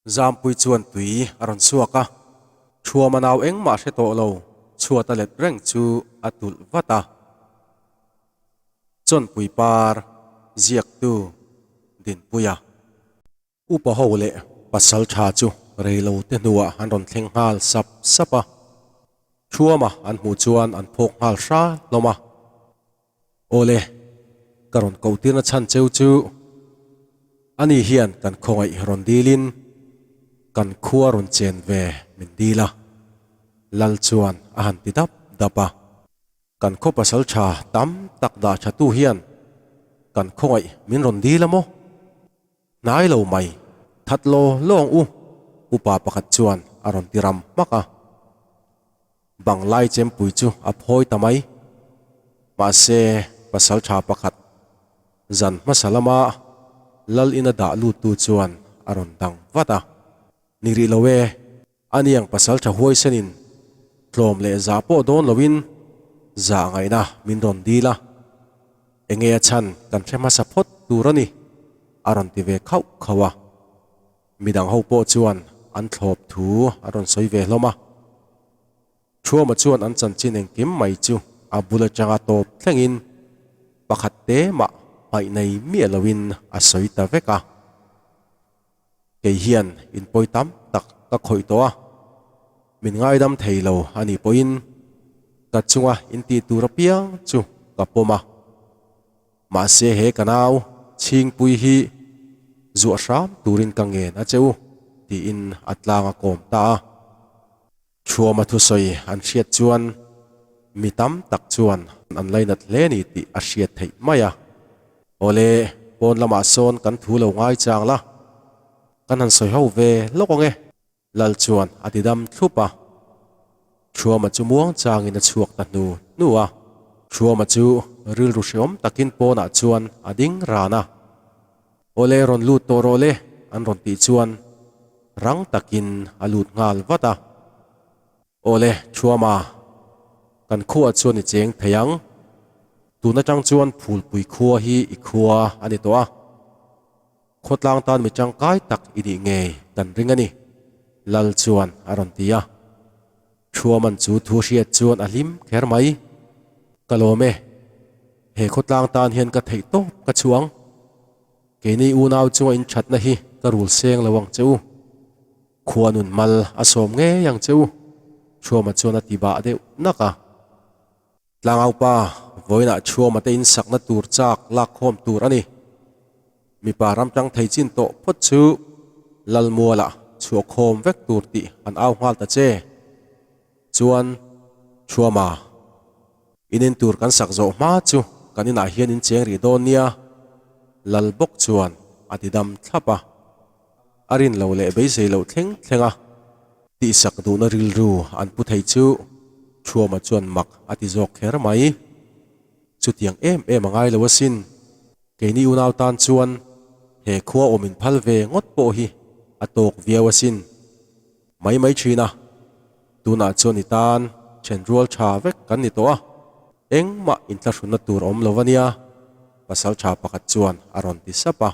Zampui chuan tui a rawn chhuak a, Thuama nau engmah hre tawh lo chhuat a let reng chu a tulh vat a. Chawnpui par ziaktu Dinpuia. Upa ho leh pasal tha chu reilo te hnuah an rawn thleng nghal sap sap a, Thuama an hmuh chuan an phawk nghal hra hlawm a. Awle, ka rawn koh tirna chhan cheu chu ani hian kan khawngaih rawn dilin kan khua rawn chen ve min dil a, Lal chuan a han ti dap dap a. Kan khaw pasal tha tam tak dah tha tu hian kan khawngaih min rawn dil a maw? Hnai lo mai, that law lawng u, upa pakhat chuan a rawn ti ram hmak a. Bang lai chempui chu a phawi ta mai. Mahse, pasal tha pakhat zan hmasa lama lal ina dah luttu chuan a rawn dang vat a. Ni rih lo e, Aniang pasal tha huaisenin tlawm leh zah pawh dawn loin zah ngaihna min rawn dil a, enge a chhan kan hre hmasa phawt tur a ni, a rawn ti ve khauh khauh a. Midang ho pawh chuan an thlawp thu a rawn sawi ve hlawm a. Thuama chuan an chanchin engkim mai chu a bul atanga tawp thlengin pakhat te mah hmaih nei miah loin a sawi ta vek a. Kei hian inpawi tam tak ka khawih tawh a, min ngaidam thei lo a nih pawhin ka chunga intih tur apiang chu ka pawm a. Mahse he ka nau Chhingpui hi zuah hram turin ka ngen a che u, tiin a tlang a kawm ta a. Thuama thusawi an hriat chuan mi tam tak chuan an lainat hle ni tih a hriat theih mai a. Awle, pawn lamah sawn kan thu lo ngai chang la, kan han sawi ho ve lawk ang e. Lal chuan a ti dam thlup a. Thuama chu muang changin a chhuak ta hnu hnu a. Thuama chu rilru hreawm takin pawnah chuan a ding ran a. Awle rawn lut tawh rawh le an rawn tih chuan rang takin a lut nghal vat a. Awle Thuama, kan khuaah chuan i cheng thei ang. Tun atang chuan Phulpui khua hi i khua a ni tawh a. Khawtlang tan mi tangkai tak i nih ngei kan ring a ni, Lal chuan a rawn ti a. Thuaman chu thu hriat chuan a hlim kher mai. Ka lawm e, he khawtlang tan hian ka theih tawp ka chhuang. Keini unau chunga in thatna hi ka rul seng lo ang che u. Khua nun mal a sawm ngei ang che u, Thuama chuan a ti bah deuh nak a. Tlangaupa, vawiinah Thuama te in sakna tur chak lakkhawm tur a ni. Mipa ram tang thei chin tawh phawt chu Lalmualah chhuahkhawm vek tur tih an au nghal ta che. Chuan, Thuama, in in tur kan sak zawh hma chu kan inah hian in cheng rih dawn nia, Lal bawk chuan a ti dam thlap a. A rin lo leh beisei loh thleng thleng a tihsak duhna rilru an pu thei chu Thuama chuan mak a ti zawk kher mai. Chutiang em em a ngai lo asin. Keini unau tan chuan he khua awm in phal ve ngawt pawh hi a tawk viau asin. Mai mai thin a, tunah chuan i tan then rual tha vek kan ni tawh a, engmah inthlahrunna tur awm lo ania, pasal tha pakhat chuan a rawn ti sap a.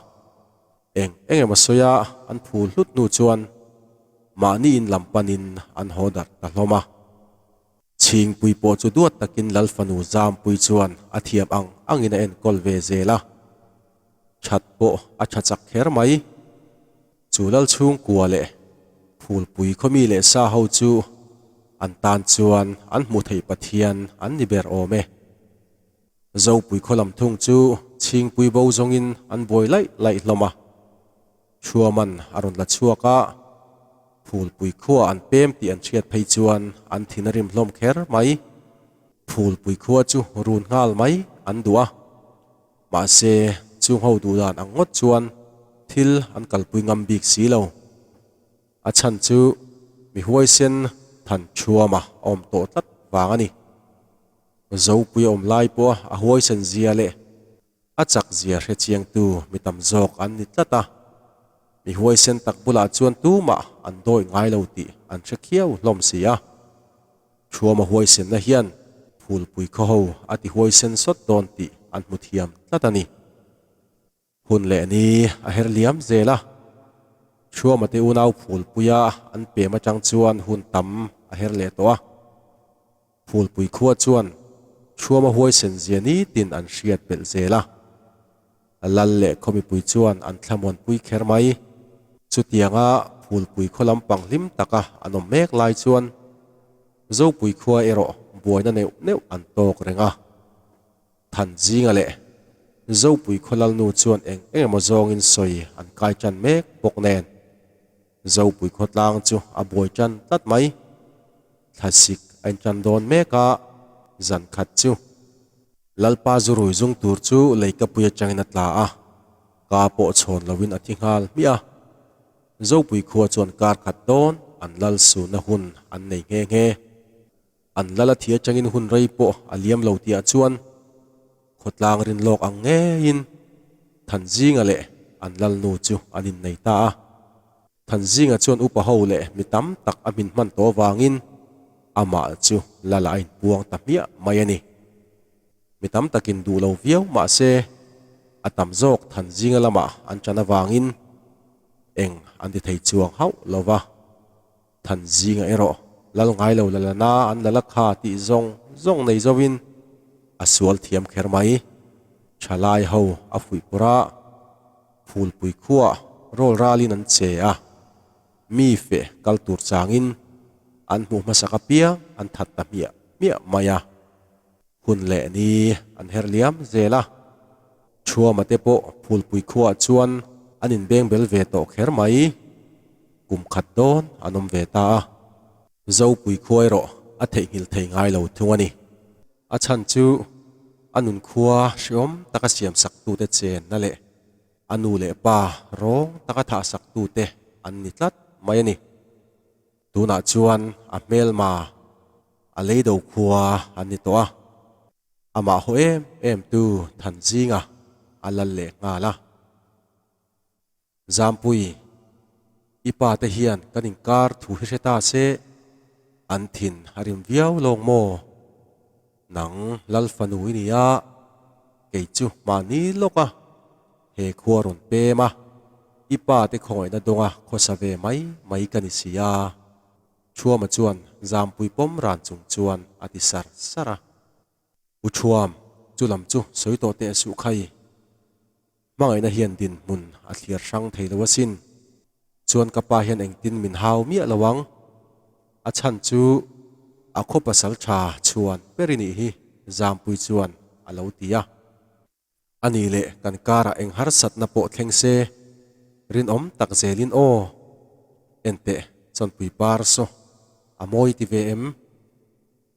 Eng eng emaw sawi a an phul hlut hnu chuan mahni in lam panin an haw darh ta hlawm a. Chhingpui pawh chu duat takin Lal fanu Zampui chuan a thiam ang angin a enkawl ve zel a, that pawh a tha chak kher mai. Chu Lal chhungkua leh Phulpui khawmi leh sa ho chu an tan chuan an hmu thei Pathian an ni ber awm e. Zopui khaw lam thung chu Chhingpui bo zawngin an buai laih laih hlawm a. Thuaman a rawn la chhuak a, Phulpui khua an pem tih an hriat phei chuan an thin a rim hlawm kher mai. Phulpui khua chu run nghal mai an duh a, mahse chung ho duh dan ang ngawt chuan thil an kalpui ngam bik si lo. A chhan chu mi huaisen than Thuama a awm tawh tlat vang a ni. Zopui a awm lai pawha a huaisen zia leh A chak zia hre chiangtu mi tam zawk an ni tlat a, mi huaisen tak bulah chuan tumah an dawi ngai lo tih an hre khiau hlawm si a. Thuama huaisenna hian Phulpui khaw ho a ti huaisen sawt dawn tih an hmu thiam tlat a ni. Hun leh ni a her liam zel a. Thuama te unau phulpuia an pem atang chuan hun tam a her leh tawh a. Phulpui khua chuan Thuama huaisen zia nitin an hriat belh zel a. Lal leh khaw mipui chuan an thlamuanpui kher mai. Chutianga Phulpui khaw lampang hlim taka an awm mek lai chuan Zopui khua erawh buaina neuh neuh an tawk reng a. Thanzinga leh Zopui khaw lalnu chuan eng eng emaw zawngin sawi an kai tan mek bawk nen Zopui khawtlang chu a buai tan tlat mai. Thlasik a intan dawn mek a, zan khat chu Lalpa zu rui zung tur chu leikapui atangin a tla a, ka pawh chhawn loin a thi nghal hmiah a. Zopui khua chuan kar khat dawn an lal suhna hun an nei nghe nghe. An lal a thi atangin hun rei pawh a liam lo tihah chuan khawtlang rin lawk ang ngeiin Thanzinga leh an lalnu chu an innei ta a. Thanzinga chuan upa ho leh mi tam tak a hmin hman tawh avangin amah chu lal ah a inpuang ta hmiah mai a ni. Mi tam takin duh lo viau mah se a tam zawk Thanzinga lamah an ṭan avangin eng an ti thei chuang hauh lo va. Thanzinga erawh lal ngai lo la lana an la la kha tih zawng zawng nei zovin a sual thiam kher mai. Thalai ho a fuih pawr a, Phulpui khuah rawl ralin an che a, mi feh kal tur changin an hmuh hmasak apiang an that ta hmiah hmiah mai a. Hun leh ni an her liam zel a, Thuama te pawh Phulpui khuaah chuan an inbeng bel ve tawh kher mai. Kum khat dawn an awm ve ta a, Zopui khua erawh a theihnghilh thei ngai lo thung a ni. A chhan chu a nun khua hreawm taka siam sak tute chenna leh a nu leh pa rawng taka thah sak tute an ni tlat mai a ni. Tunah chuan a hmelma a leido khua an ni tawh a, amah haw em em tu Thanzinga a lal leh nghal a. Zampui, i pa te hian kan inkar thu hi hre ta se, an thin a rim viau lawng maw? Nang lal fanu i ni a, kei chu mahni lawk a, he khua rawn pem a, i pa te khawngaihna dawnga khawsa ve mai mai ka ni si a. Thuama chuan Zampui pawm ran chung chuan a ti sar sar a. U Thuam, chu lam chu sawi tawh teh suh khai. Hmangaihna hian dinhmun a thliar hrang thei lo asin. Chuan ka pa hian engtin min hau miah lo ang. A chhan chu a khaw pasal tha chhuan ber i nih hi Zampui chuan a lo ti a. A nih leh kan karah eng harsatna pawh thleng se rinawm tak zelin aw. Enteh Chawnpui par saw a mawi ti ve em?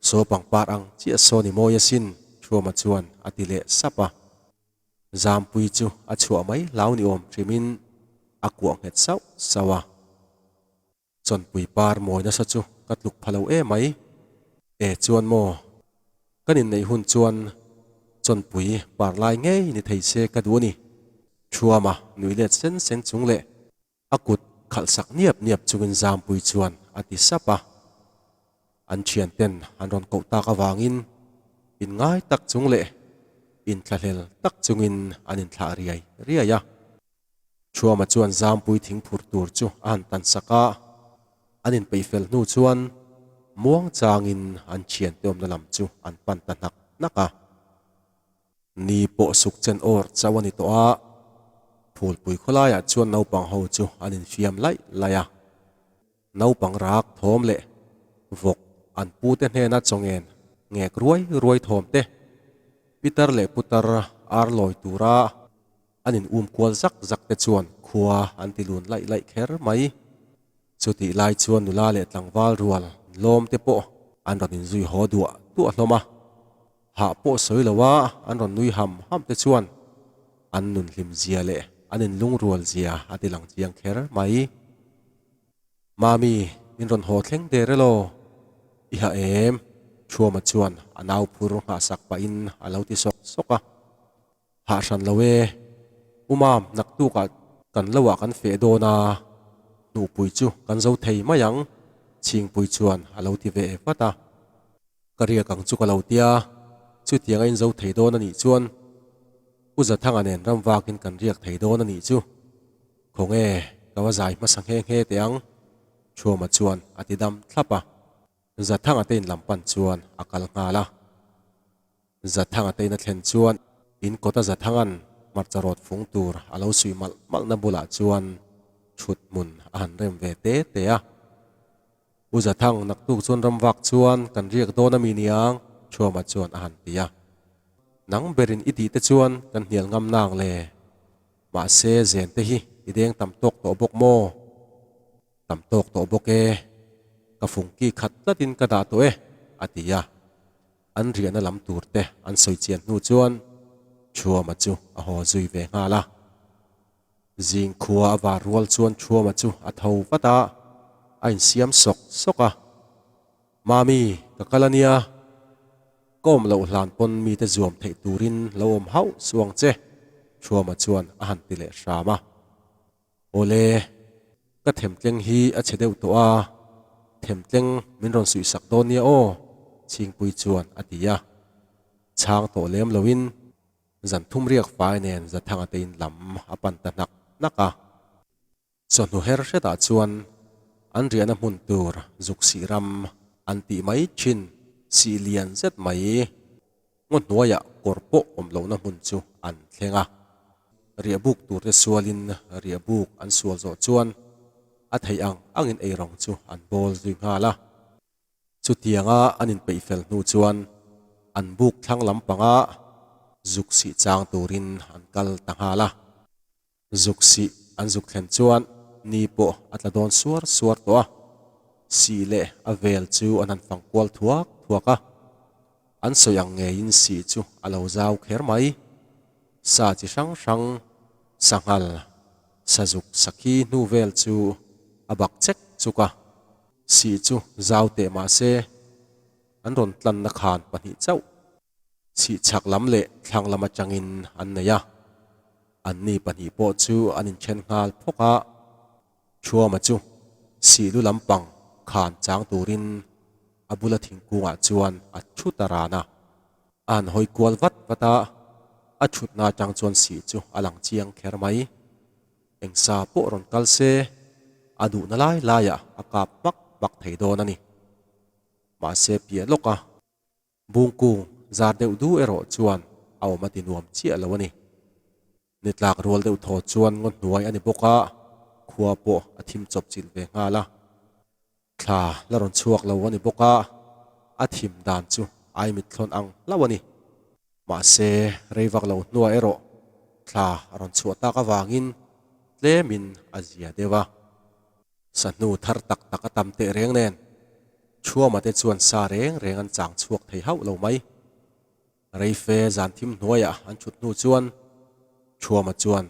Saw pangpar ang chiah saw ni mawi asin Thuama chuan a ti leh sap a. Zampui chu a chhuah mai hlau ni awm hrimin a kuah nghet sauh sauh a. Chawnpui par mawi nasa chu ka tluk pha lo em mai. E chuan maw, kan inneih hun chuan chawnpui par lai ngei ni thei se ka duh a ni. Thuama nui let sen sen chung leh A kut khalh sak niap niap chungin Zampui chuan a ti sap a. An thianten an rawn koh tak avangin inngai tak chung leh inthlahlel tak chungin an inthlah riai riai a. Thuama chuan Zampui thingphur tur chu a han tan sak a, an inpeih fel hnu chuan muang changin an thiante awmna lam chu an pan ta hnak hnak a. Ni pawh suk chen awr chauh a ni tawh a, Phulpui khawlaiah chuan naupang ho chu an infiam laih laih a. Naupang rak thawm leh vawk an pute hnena chawngen ngek ruai ruai thawm te, pitar leh putar ar lawi tura an in um kual zak zak te chuan khua an ti lun laih laih kher mai. Chutih lai chuan nula leh tlangval rual lawm te pawh an rawn inzui haw duah duah hlawm a. Hah pawh sawi lo a, an rawn nui ham ham te chuan an nun hlim zia leh an inlungrual zia a ti lang chiang kher mai. Mami, in rawn haw thleng der elaw? I ha em? Thuama chuan a nau phur nghahsak pahin a lo ti sawk sawk a. Hah hran lo e, U Mam, naktukah kan lo ah kan feh dawn a, hnuhpui chu kan zo thei mai ang, Chhingpui chuan a lo ti ve vat a. Ka riak ang chu ka lo tia, chutiang a inzo thei dawn a nih chuan U Zathanga nen ram vakin kan riak thei dawn a nih chu. Khawnge? ka va zai hmasa nghe nghe teh ang, Thuama chuan a ti dam thlap a. Zathanga te in lam pan chuan a kal nghal a. Zathanga te in a thlen chuan in kawta Zathanga'n hmarcha rawt fung tur a lo suih malh malhna bulah chuan thut hmun a han rem ve te te a. U Zathang, naktuk chuan ramvak chuan kan riak dawn a mi niang? Thuama chuan a han ti a. Nang berin i tih te chuan kan hnial ngam nang le. Mahse zen te hi i deng tam tawk tawh bawk maw? Tam tawk tawh bawk e, ka fungki khat tlatin ka dah tawh e, a ti a. An riahna lam tur te an sawi chian hnu chuan Thuama chu a haw zui ve nghal a. Zing khua a var rual chuan Thuama chu a tho vat a, a insiam sawk sawk a. Mami, ka kal a nia, ka awm loh hlan pawn mite zuam theih turin lo awm hauh suh ang che, Thuama chuan a han ti leh hram a. Awle, ka themtleng hi a chhe deuh tawh a, themtleng min rawn suihsak dawn nia aw, Chhingpui chuan a ti a. Chhang tawh lem loin zan thum riak fai nen Zathanga te in lam a pan ta hnak hnak a. Chawhnu her hretah chuan an riahna hmun tur zuk sih ram an tih mai thin sih lian zet mai. Ngaw hnuaiah kawr pawh awm lohna hmun chu an thleng a, riahbuk turte sualin riahbuk an sual zawh chuan a theih ang angin eirawng chu an bawl zui nghal a. Chutianga an inpeih fel hnu chuan an buk thlang lampanga zuk sih chang turin an kal ta nghal a. Zuk sih an zuk thlen chuan ni pawh a tla dawn suar suar tawh a, sih leh a vel chu an han fang kual thuak thuak a. An sawi ang ngeiin sih chu a lo zau kher mai. Sa chi hrang hrang, sanghal, sazuk, sakhi hnu vel chu a bak chek chuk a, sih chu zau teh mah se an rawn tlanna khan pahnih chauh Chhihchhak lam leh thlang lam atangin an nei a, anni pahnih pawh chu an inthen nghal phawk a, Thuama chu sihlu lampang khan chang turin a bula thingkungah chuan a thu ta ran a, a han hawi kual vat vat a, a thutna atang chuan sih chu a lang chiang kher mai. Engsa pawh rawn kal se, a duhna lai laiah a kap hmak hmak thei dawn a ni. Mahse piah lawka Bungkung zar deuh du erawh chuan a awm a ti nuam chiah lo a ni. Ni tlak rual deuh thaw chuan ngaw hnuai a ni bawk a, khua pawh a thim chawp chilh ve nghal a. Thla la rawn chhuak lo a ni bawk a, a thim dan chu ai mit thlawn ang hlauh a ni. Mahse, rei vak lo hnuah erawh thla a rawn chhuah tak avangin tlemin a zia deuh a. Sahnu thar tak tak a tam teh reng nen, Thuama te chuan sa reng reng an chang chhuak thei hauh lo mai. Reife zan thim hnuaiah an thut hnu chuan Thuama chuan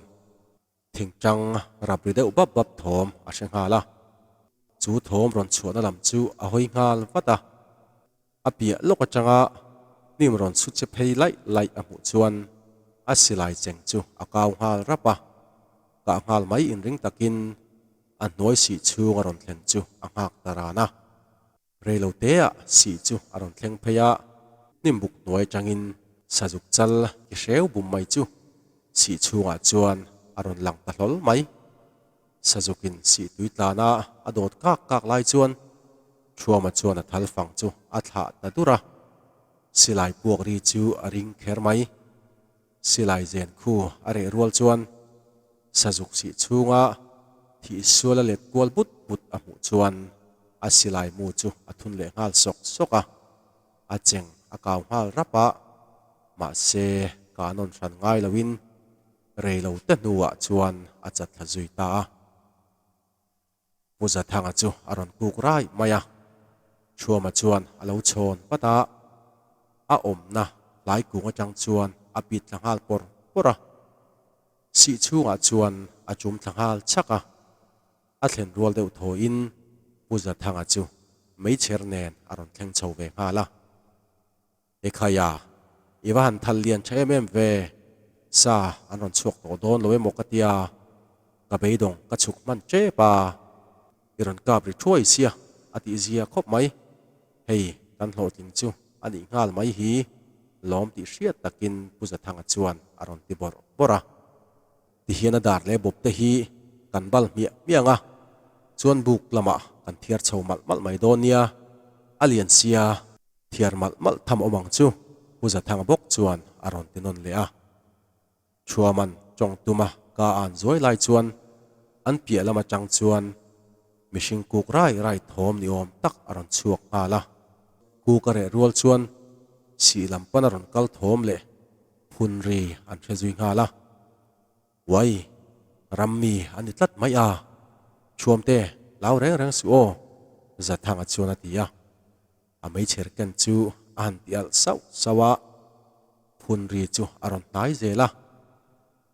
thingtang rap ri deuh bap bap thawm a hre nghal a. Chu thawm rawn chhuahna lam chu a hawi nghal vat a. A piah lawk atanga hnim rawn chhu che phei laih laih a hmuh chuan a silai cheng chu a kau nghal rap a, kah nghal mai inring takin a hnuai sih chhung a rawn thlen chu a nghak ta ran a. Reilo teah sih chu a rawn thleng phei a, hnim buk hnuai atangin sazuk chal ki hreu bum mai chu sih chhungah chuan a rawn lang ta hlawl mai. Sazukin sih tui tlana a dawt kak kak lai chuan Thuama chuan a thal fang chu a thlah ta dur a, silai puak ri chu a ring kher mai. Silai zen khu a reh rual chuan Sazuk sih chhunga thih sual a let kual but but a hmuh chuan a silai mu chu a thun leh nghal sawk sawk a, a cheng a kau nghal rap a, mahse ka nawn hran ngai loin Rei lo te hnuah chuan a chat thla zui ta a. Pu Zathanga chu a rawn kuk rai mai a, Thuama chuan a lo chhawn vat a, a awmna hlai kung atang chuan a bit thla nghal pawr pawr a, sih chhungah chuan a chum thla nghal chhak a, a thlen rual deuh thawiin Pu Zathanga chu meichher nen a rawn thleng chho ve nghal a. Ekhaia, i va han thal lian tha em em ve, sa an rawn chhuak tawh dawn lo emaw ka tia, ka beidawng ka chhuk hman tep a, i rawn kap ri thuai sia a tih zia khawp mai, hei kan hlawhtling chu a nih nghal mai hi lawm tih hriat takin Pu Zathanga chuan a rawn ti bawrh bawrh a. Tihian a dar leh bawp te hi kan bal hmiah hmiah ang a, chuan buk lamah kan thiar chho malh malh mai dawn nia, a lian sia thiar malh malh tham awm ang chu Pu Zathanga bawk chuan a rawn ti nawn leh a. Thuaman tawng tuma ka an zuai lai chuan an piah lam atang chuan mihring kuk rai rai thawm ni awm tak a rawn chhuak nghal a. Kuk a reh rual chuan sih lam pan a rawn kal thawm leh phun ri an hre zui nghal a. Uai, ram mi a ni tlat mai a, Thuamte hlau reng reng suh aw, Zathanga chuan a ti a. A meichher ken chu a han ti alh sauh sauh a, phun ri chu a rawn hnai zel a.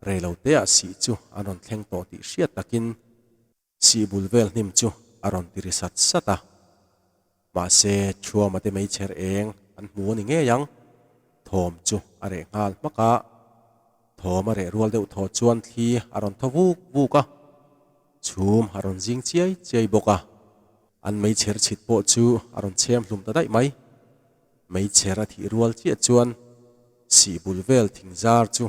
Reiloteah sih chu an rawn thleng tawh tih hriat takin sih bul vel hnim chu a rawn ti ri sat sat a. Mahse, Thuama te meichher eng an hmu a ni ngei ang. Thawm chu a reh nghal hmak a, thawm a reh rual deuh thaw chuan thli a rawn thaw vuk vuk a, chhum a rawn zing chiai chiai bawk a. An meichher chhit pawh chu a rawn chhem hlum ta daih mai. Meichher a thih rual chiah chuan sih bul vel thing zar chu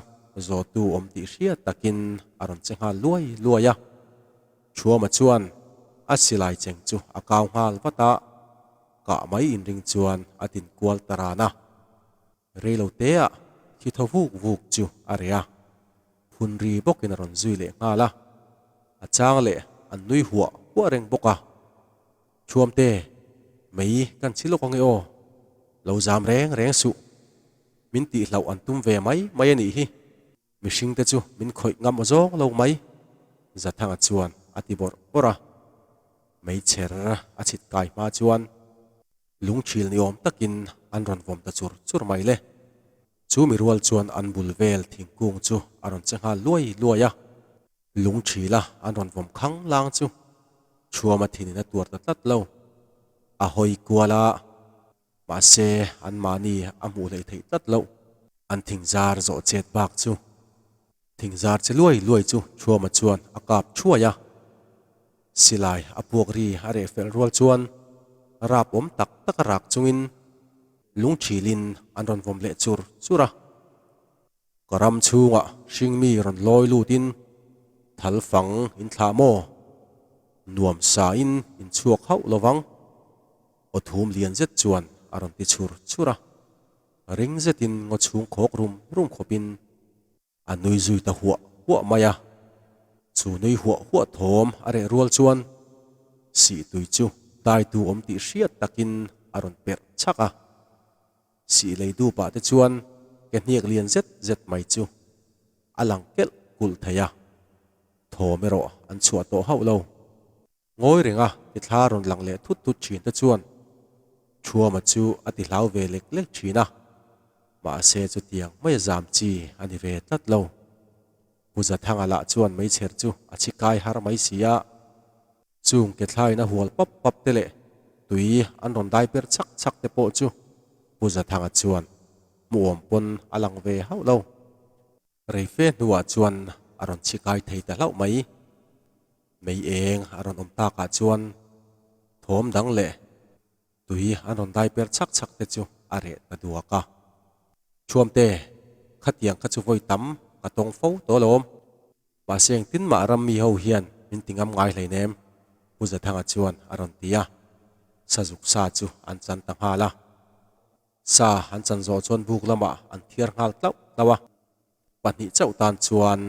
zawtu awm tih hriat takin a rawn che nghal luai luai a. Thuama chuan a silai cheng chu a kau nghal vat a, kah mai inring chuan a tin kual ta ran a. Reilo teah thi thaw vuk vuk chu a reh a, phun ri bawkin a rawn zui leh nghal a, a chang leh an nui huah huah reng bawk a. Thuamte, mei kan chhi lawk ange aw, lo zam reng reng suh, min tihhlauh an tum ve mai mai a nih hi, mihringte chu min khawih ngam aw zawng lo mai, Zathanga chuan a ti bawrh bawrh a, meichher a chhit kai hma chuan Lungthil ni awm takin an rawn vawm ta chur chur mai le. Chu mi rual chuan an bul vel thingkung chu a rawn che nghal luai luai a. Lungthila an rawn vawm khang lang chu Thuama thinin a tuar ta tlat lo. A hawi kual a, mahse anmahni a hmuh hleih theih tlat loh. An thingzar zawh chet bak chu Thingzar che luai luai chu Thuama chuan a kap thuai a. Silai a puak ri a reh fel rual chuan rap awm tak tak a rak chungin lungthilin an rawn vawm leh chur chur a. Ka ram chhungah hringmi rawn lawi lutin thal fang in thlah maw? Nuam sain in chhuak hauh lovang aw thum lian zet chuan a rawn ti chur chur a. Ring zetin ngaw chhung khawk rum rum khawpin A nui zui ta huah huah mai a, chu nui huah huah thawm a reh rual chuan sih tui chu daitu awm tih hriat takin a rawn perh chhak a. Sih lei dupah te chuan ke hniak lian zet zet mai chu a lang kelh kulh thei a, thawm erawh an chhuah tawh hauh lo. Ngawi renga ti thla rawn lang leh thut thut thin te chuan Thuama chu a ti hlau ve lek lek thin a, mahse chutiang mai a zam chi a ni ve tlat lo. Pu Zathanga lah chuan meichher chu a chhi kai har mai si a, chung ke thlain a hual pap pap te leh tui an rawn dai per chhak chhak te pawh chu Pu Zathanga chuan hmuhawm pawn a lang ve hauh lo. Rei fe hnuah chuan a rawn chhi kai thei ta hlauh mai. Mei eng a rawn awm takah chuan thawm dang leh tui an rawn dai per chhak chhak te chu a reh ta duak a. Thuamte, khatiang kha chu vawi tam ka tawng fo tawh alawm. Mahse engtin mah ram mi ho hian min ti ngam ngai hleinem, Pu Zathanga chuan a rawn ti a. Sazuk sa chu an chan ta nghal a. Sa an chan zawh chuan buk lamah an thiar nghal tlauh tlauh a, pahnih chauh tan chuan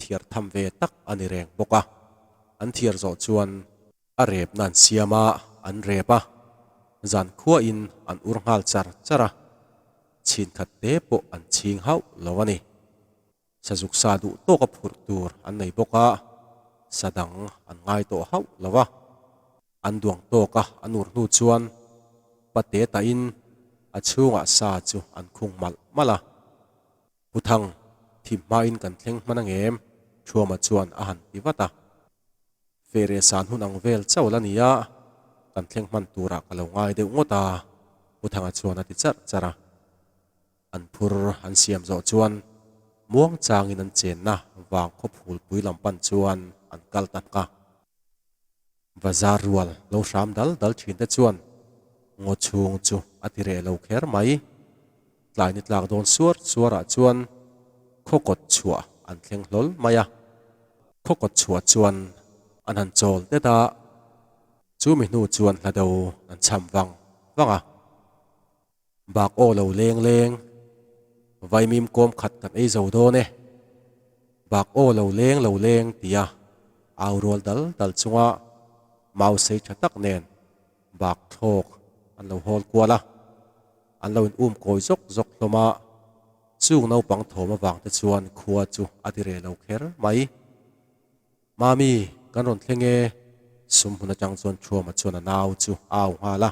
thiar tham ve tak a ni reng bawk a. An thiar zawh chuan a repna an siam a, an rep a, zan khuain an ur nghal char char a, chhin khat te pawh an chhing hauh lo a ni. Sazuk sa duh tawka phurh tur an nei bawk a, sa dang an ngai tawh hauh lo a. An duang tawk a, an ur hnu chuan pate tahin a chhungah sa chu an khung malh malh a. Pu Thang, thim hmain kan thleng hman ang em? Thuama chuan a han ti vat a. Feh san hun ang vel chauh la ni a, kan thleng hman turah ka lo ngai deuh ngawt a, Pu Thanga chuan a ti charh charh a. An phur an siam zawh chuan muang changin an chenna vang khaw phulpui lam pan chuan an kal ta hnak a. Bazar rual lo hram dal dal thin te chuan ngaw chhung chu a ti reh lo kher mai. Tlai ni tlak dawn suar suar ah chuan khaw kawt chhuah an thleng hlawl mai a. Khaw kawt chhuah chuan An han chawl det a, chu mi hnu chuan hla do an cham vang vang a. Bak aw lo leng leng, vaimim kawm khat kan ei zo dawn e. Bak aw lo leng lo leng tia au rual dal dal chunga mau sei tha tak nen bak thlawk an lo hawl kual a, an lo in um kawi zawk zawk hlawm a, chung naupang thawm avang te chuan khua chu a ti reh lo kher mai. Mami, kan rawn thleng e, sum hmun atang chuan Thuama chuan a nau chu a au nghal a.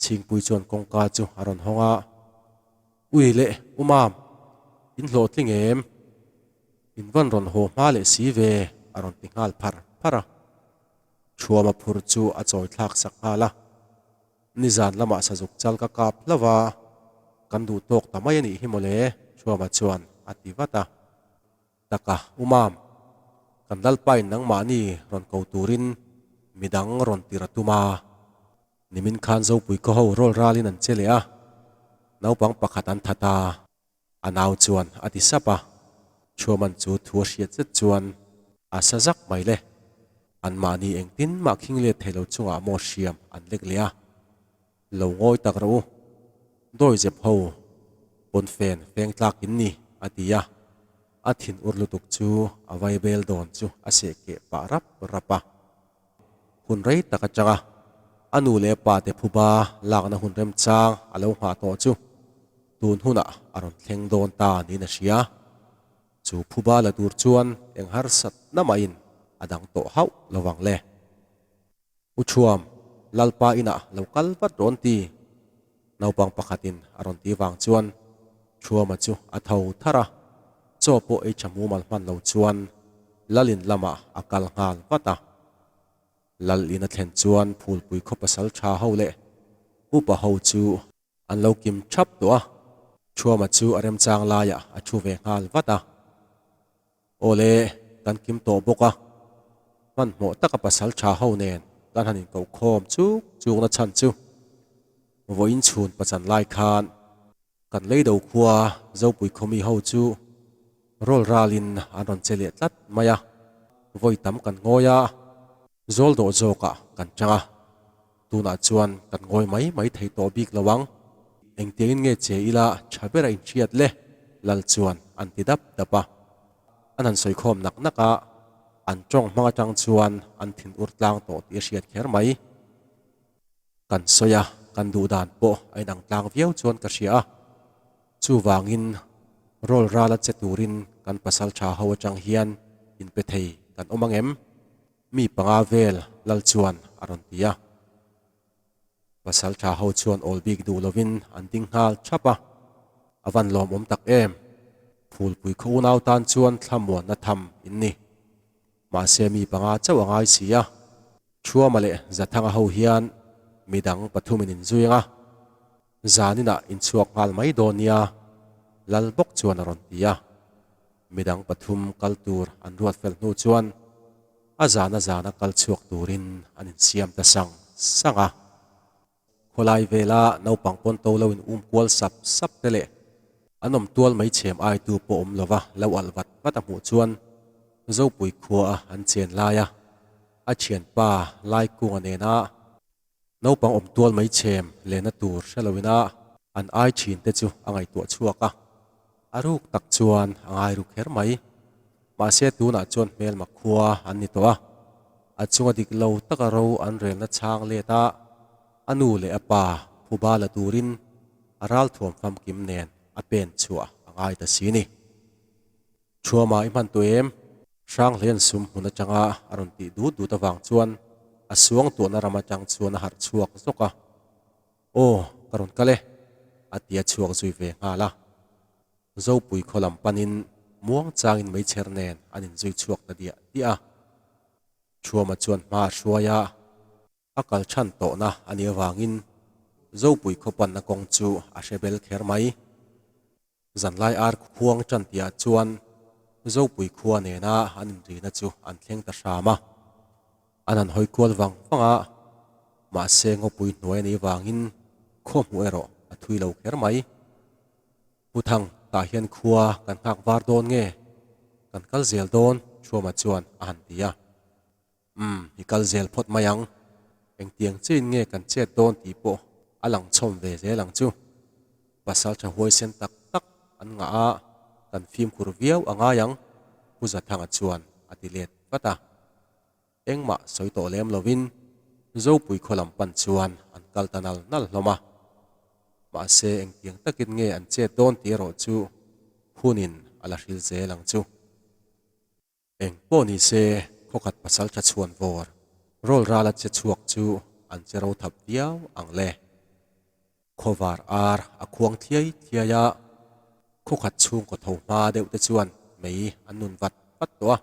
Chhingpui chuan kawngka chu a rawn hawng a, Ui leh U Mam, in hlawhtling em? In van rawn haw hma leh si ve, a rawn ti nghal phar phar a. Thuama phur chu a chawi thlak sak nghal a, Nizan lamah sazuk chal ka kap hlauh a, kan duh tawk ta mai a nih hi mawle, Thuama chuan a ti vat a. Taka, U Mam, kan Lalpain nangmahni rawn ko turin midang rawn tir a tum a. Nimin khan Zopui khaw ho rawl ralin an che leh a, naupang pakhat an that a, a nau chuan a ti sap a. Chhuaman chu thu a hriat zet chuan a sa zak mai le. Anmahni engtin mah khing let thei lo chungah maw hriam an lek leh a. Lo ngawi tak rawh u, dawizep ho pawnfen feng tlak in ni, a ti a. A thin ur lutuk chu a vaibel dawn chu a seh keh pah rap rap a. Hun rei tak atanga a nu leh a pa te phuba lakna hun remchang a lo nghah tawh chu tun hunah a rawn thleng dawn ta niin a hria. Chu phuba la tur chuan eng harsatna mahin a dang tawh hauh lovang le. U Thuam, Lalpa inah lo kal vat rawn ti. Naupang pakhatin a rawn ti vang chuan Thuama chu a tho thar a, chaw pawh ei tha mumal hman lo chuan Lalin lamah a kal nghal vat a. Lal in a thlen chuan Phulpui khaw pasal tha ho leh upa ho chu an lo kim thap tawh a, Thuama chu a remchang laiah a thu ve nghal vat a. Awle, kan kim tawh bawk a, hmanhmawh taka pasal tha ho nen kan han inkoh khawm chuk chukna chhan chu vawiin chhun pachan lai khan kan leido khua Zopui khawmi ho chu rawl ralin an rawn che leh tlat mai a, vawi tam kan ngawi a, zawl dawh zawkah kan chang a, tunah chuan kan ngawi mai mai thei tawh bik lo ang. Engtiangin nge che ila tha ber a inhriat le? Lal chuan an ti dap dap a. An han sawi khawm nak nak a, an tawng hmang atang chuan an thin ur tlang tawh tih a hriat kher mai. Kan sawi a, kan duh dan pawh a inang tlang viau chuan ka hria a. Chuvangin rawl rala che turin kan pasal tha ho atang hian inpe thei kan awm ang em? Mi panga vel Lal chuan a rawn ti a. Pasal tha ho chuan awl bik duh lovin an ding nghal thap a, a van lawmawm tak em? Phulpui khaw unau tan chuan thlamuanna tham in ni. Mahse mi panga chauh a ngai si a, Thuama leh Zathanga ho hian midang pathumin in zui ang a, zaninah in chhuak nghal mai dawn nia, Lal bawk chuan a rawn ti a. Midang pathum kal tur an ruat fel hnu chuan a zana zana kal chhuak turin an insiam ta sang sang a. Khawlai vela naupang pawn to lo in um kual sap sap te leh an awm tual mai chhem aitu pawh awm lova lo alh vat vat a hmuh chuan Zopui khua a an chen lai a, a thianpa Laikunga nena Naupang awm tual mai chhem lehna tur hre loin a an ai thin te chu a ngaihtuah chhuak a, a ruk tak chuan a ngai ru kher mai. Mahse tunah chuan hmelma khua an ni tawh a, a chunga dik lo taka ro an relna chhang let a, a nu leh a pa phuba la turin a ralthuam famkim nen a pen chhuah a ngai ta si ni. Thuama i hman tawh em? Hranghlean sum hmun atanga a rawn tih dut dut avang chuan a suang tuahna ram atang chuan a harh chhuak zawk a. Aw, ka rawn kal e, a ti a chhuak zui ve nghal a. Zopui khaw lam panin muang changin meichher nen an inzui chhuak ta diah diah a. Thuama chuan hma a hruai a. A kal chhan tawhna a nih avangin Zopui khaw panna kawng chu a hre bel kher mai. Zanlai ar khuang tan tihah chuan Zopui khua nena an inrina chu an thleng ta hram a. An han hawi kual vang vang a, mahse ngawpui hnuai a nih vangin khaw hmuh erawh a thui lo kher mai. Pu Thang, tah hian khua kan nghak var dawn nge? Kan kal zel dawn, Thuama chuan a han ti a. Umm, i kal zel phawt mai ang. Engtiang chiin nge kan chet dawn tih pawh a lang chhawm ve zel ang chu. Pasal tha huaisen tak tak an ngah a, kan fimkhur viau a ngai ang, Pu Zathanga chuan a ti let vat a. Engmah sawi tawh lem lovin Zopui khaw lam pan chuan an kal ta nal nal hlawm a. Mahse engtiang takin nge an chet dawn tih erawh chu hunin a la hril zel ang chu. Eng pawh ni se khawkhat pasal tha chhuan vawr rawl rala che chhuak chu an che ro thap viau ang le. Khawvar ar a khuang thliai thliai a, khawkhat chhungkaw tho hma deuh te chuan mei an nun vat vat tawh a.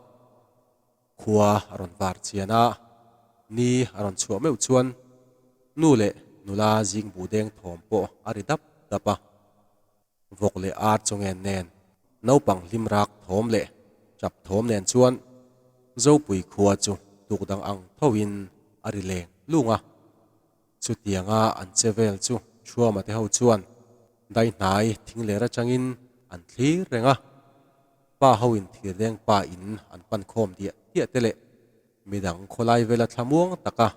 Khua a rawn var chian a, ni a rawn chhuah meuh chuan nu leh nula zing buh deng thawm pawh a ri dap dap a. Vawk leh ar chawngen nen naupang hlim rak thawm leh tap thawm nen chuan Zopui khua chu tuk dang ang thoin a ri leng lung a. Chutianga an che vel chu Thuama te ho chuan dai hnai thing ler atangin an thlir reng a. Pa hoin thirdeng pa in an pan khawm diah diah te leh midang khawlai vela thlamuang taka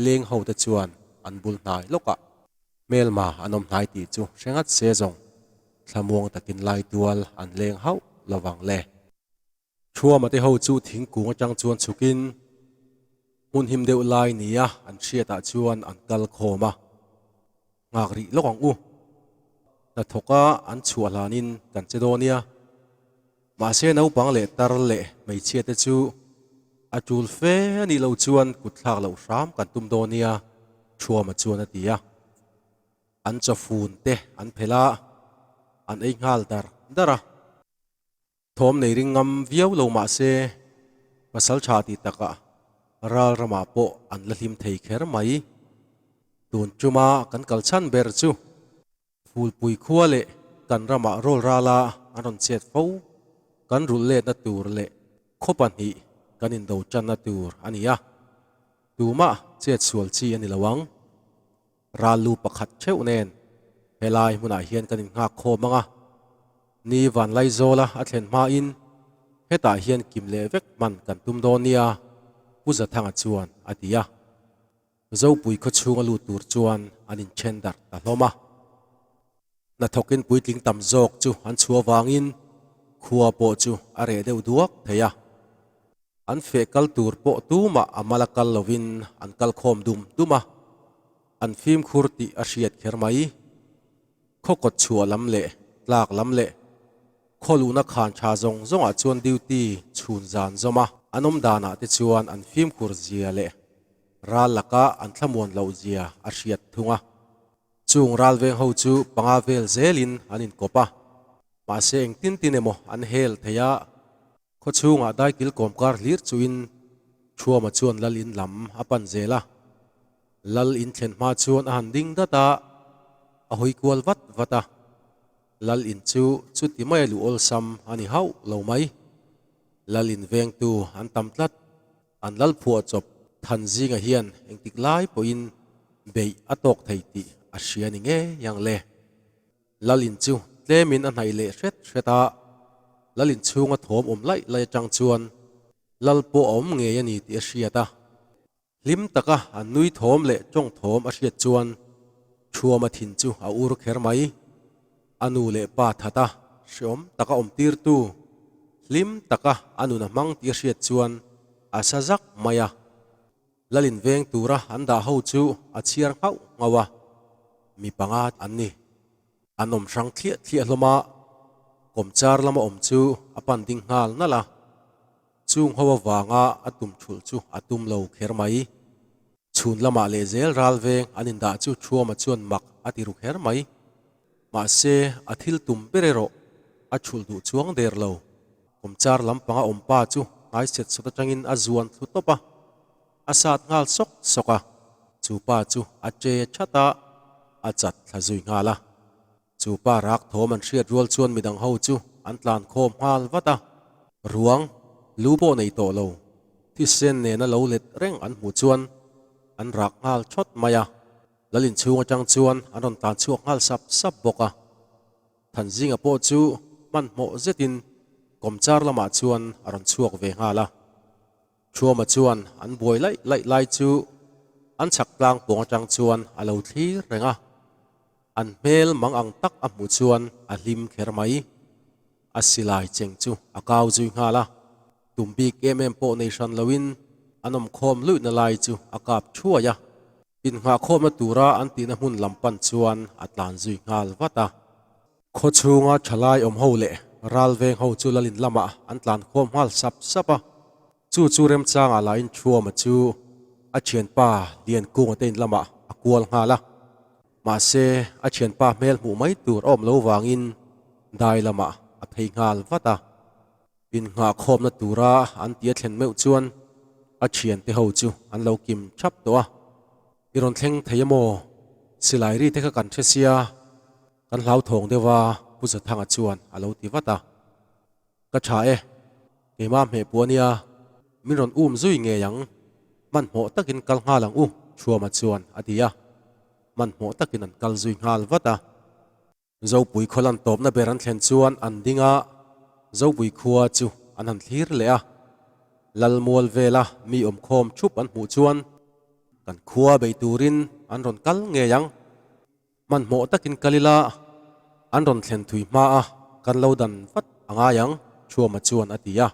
leng ho te chuan an bul hnai lawkah Hmelma an awm hnai tih chu hre ngat se zawng thlamuang takin lai tual an leng hauh lo vang le. Thuama te ho chu thingkung atang chuan chhukin hmun him deuh lai nia an hriatah chuan an kal khawm a, nghak rih lawk ang u. Hnathawka an chhuah hlanin kan che dawn nia. Mahse naupang leh tar leh hmeichhia te chu a tul fe a nih loh chuan kut thlak loh hram kan tum dawn nia, Thuama chuan a ti a. An chawfun te an phelh a, an ei nghal dar dar a. Thawm nei ring ngam viau lo mahse pasal tha tih takah ral ramah pawh an la hlim thei kher mai. Tun tuma kan kal chhan ber chu Phulpui khua leh kan ramah rawl rala an rawn chet fo, kan rulh letna tur leh khaw pahnih kan indo tanna tur a ni a, tumah chet sual chi a ni lo ang. Ral lu pakhat theuh nen helai hmunah hian kan innghak khawm ang a, ni Vanlaizawla a thlen hmain hetah hian kim leh vek hman kan tum dawn nia, Pu Zathanga chuan a ti a. Zopui khaw chhunga lut tur chuan an inthen darh ta hlawm a. Hnathawkin puitling tam zawk chu an chhuah avangin khua pawh chu a reh deuh duak thei a. An feh kal tur pawh tumah a mal a kal lovin an kal khawm dum dum a, an fimkhur tih a hriat kher mai. Khaw kawt chhuah lam leh tlak lam leh khaw luhna khan tha zawng zawngah chuan duty chhun zan zawm a. An awm danah te chuan an fimkhur zia leh ral laka an thlamuan loh zia a hriat thung a. Chung ral veng ho chu panga vel zelin an inkawp a, mahse engtin tin emaw an hel thei a. Khaw chhungah daikil kawmkar hlir chuin Thuama chuan Lal in lam a pan zel a. Lal in thlen hma chuan a han ding dat a, a hawi kual vat vat a. Lal in chu chuti maia luh awlsam a ni hauh lo mai. Lal in vengtu an tam tlat. An lal phuah chawp than zinga hian engtik lai pawhin beih a tawk thei tih a hria ni ngei ang le. Lalin chu tlemin a hnaih leh hret hret a, Lalin chhunga thawm awm laih laih atang chuan Lal pawh a awm ngei a ni tih a hriat a. Hlim taka an nui thawm leh tawng thawm a hriat chuan Thuama thin chu a ur kher mai. A nu leh pa that a, hreawm taka awm tirtu, hlim taka a nun a hmang tih a hriat chuan a sa zak mai a. Lalin veng tura an dah ho chu a chhiar nghauh nghauh a, mi panga an ni. An awm hrang thliah thliah hlawm a, kawmchar lama awm chu a pan ding nghal nalh a, chung ho avanga a tum thulh chu a tum lo kher mai. Chhun lamah leh zel ral veng an indah chu Thuama chuan mak a ti ru kher mai. Mahse, a thil tum ber erawh a thulh duh chuang der lo. Kawmchar lampanga awm pa chu hnai set sawt atangin a zuan thlu tawp a, a sat nghal sawk sawk a. Chu pa chu a che that a, a chat thla zui nghal a. Chu pa rak thawm an hriat rual chuan midang ho chu an tlan khawm nghal vat a. Ruang, lu pawh nei tawh lo, thisen nena lo let reng an hmuh chuan an rak nghal thawt mai a. Lal inchhung atang chuan an rawn tlan chhuak nghal sap sap bawk a. Thanzinga pawh chu hmanhmawh zetin kawmchar lamah chuan a rawn chhuak ve nghal a. Thuama chuan an buai laih laih lai chu an chhak tlang pawng atang chuan a lo thlir reng a. An hmel mang ang tak a hmuh chuan a hlim kher mai. A silai cheng chu a kau zui nghal a. Tum bik em em pawh nei hran loin an awmkhawm luihna lai chu a kap thuai a. Innghahkhawmna tura an tihna hmun lam pan chuan a tlan zui nghal vat a. Khaw chhunga thalai awm ho leh ral veng ho chu lalin lamah an tlan khawm nghal sap sap a. Chu chu remchangah lahin Thuama chu a thianpa Liankunga te in lamah a kual nghal a. Mahse, a thianpa hmel hmuh mai tur a awm lo vangin dai lamah a phei nghal vat a. Innghahkhawmna tura an ti a thlen meuh chuan a thiante ho chu an lo kim thap tawh a. I rawn thleng thei a maw? Silai ri te kha kan hre sia, kan hlauthawng deuh a, Pu Zathanga chuan a lo ti vat a. Ka tha e, keimah hmeh puh a nia, min rawn um zui ngei ang, hmanhmawh takin kal nghal ang u, Thuama chuan a ti a. Hmanhmawh takin an kal zui nghal vat a. Zopui khaw lan tawpna ber an thlen chuan an ding a, Zopui khua chu an han thlir leh a. Lalmual vela mi awmkhawm thup an hmuh chuan kan khua bei turin an rawn kal ngei ang. Hmanhmawh takin kal ila an rawn thlen thui hma a, kan lo dan vat a ngai ang, Thuama chuan a ti a.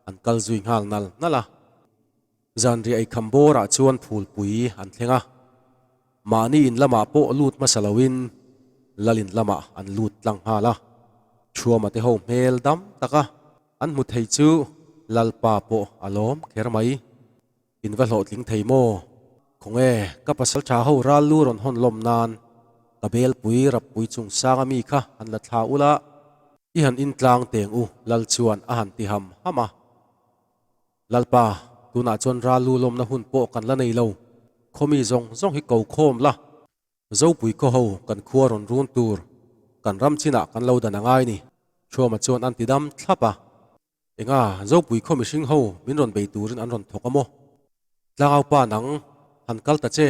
An kal zui nghal nal nal a. Zanriah eikham bawrah chuan phulpui an thleng a, mahni in lamah pawh lut hmasa loin lal in lamah an lut tlang nghal a. Thuama te ho hmel dam taka an hmu thei chu Lalpa pawh a lawm kher mai. In va hlawhtling thei maw? Khawnge ka pasal tha ho ral lu rawn hawn lawm nan ka belpui rappui chung sang ami kha han la thla ula, i han intlang teng u Lal chuan a han ti ham ham a. Lalpa, tunah chuan ral lu lawmna hun pawh kan la nei lo. Khawmi zawng zawng hi ko khawm la. Zopui khaw ho kan khua rawn run tur kan ram chinah kan lo dan a ngai ni. Thuama chuan an ti dam thlap a. Enga, Zopui khaw mihring ho min rawn bei turin an rawn thawk a maw? Tlangaupa nang, han kal ta che.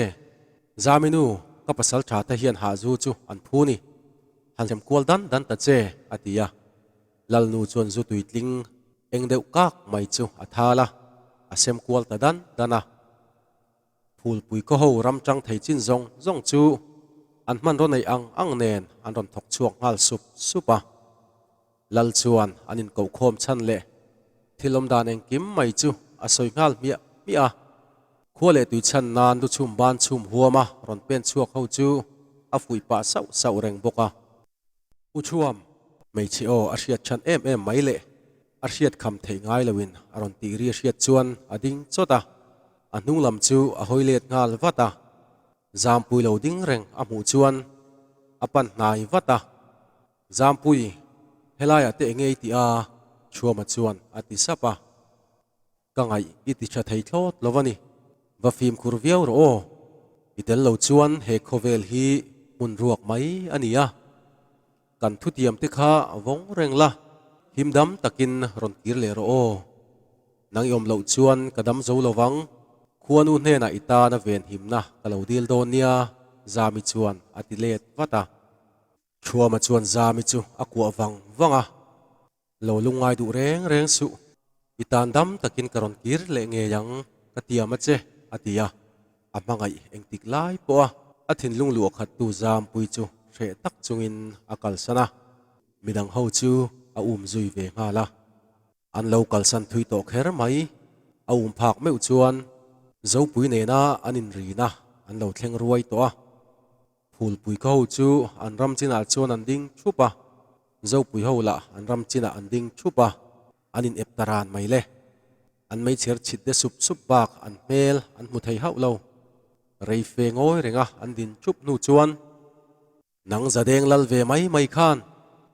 Zaminu, ka pasal tha te hian hahzu chu an phu ni. Han hlem kual dan dan ta che, a ti a. Lalnu chuan zu tuitling eng deuh kak mai chu a thal a, a sem kual ta dan dan a. Phulpui khaw ho ram tang thei chin zawng zawng chu an hmanraw neih ang ang nen an rawn thawk chhuak nghal sup sup a. Lal chuan an inkohkhawm chhan leh thil awm dan engkim mai chu a sawi nghal hmiah hmiah a. Khua leh tui chhan nan lu chhum ban chhum huama rawn pen chhuak ho chu a fuih pah sauh sauh reng bawk a. U Chhuam, hmeichhe aw a hriat chhan em em mai leh a hriat kham theih ngai loin a rawn tih ri a hriat chuan a ding chawt a, a hnung lam chu a hawi let nghal vat a, Zampui lo ding reng a hmuh chuan a pan hnai vat a, Zampui, helaiah te enge i tih a? Chhuama chuan a ti sap a. Ka ngaih i ti tha thei thlawt lo a ni. Va fimkhur viau rawh aw. I tel lo chuan he khawvel hi hmun ruak mai a ni a. Kan thutiam te kha vawng reng la, him dam takin rawn kir leh rawh aw. Nang i awm loh chuan ka dam zo lo vang. Khuanu hnenah i tana venhimna ka lo dil dawn nia, Zami chuan a ti let vat a. Thuama chuan Zami chu a kuah vang vang a. Lo lungngai duh reng reng suh, i tan dam takin ka rawn kir leh ngei ang, ka tiam a che, a ti a. A hmangaih engtik lai pawh a, a thinlung luah khattu Zampui chu hreh tak chungin a kalsan a, midang ho chu a um zui ve nghal a. An lo kalsan thui tawh kher mai, a um phak meuh chuan Zopui nena an inrina an lo thleng ruai tawh a. Phulpui khaw ho chu an ram chinah chuan an ding thup a, Zopui ho lah an ram chinah an ding thup a, an in ep ta ran mai le. An meichher chhit de sup sup bak an hmel an hmu thei hauh lo. Rei fe ngawi renga an din thup hnu chuan, Nang zadeng lal ve mai mai khan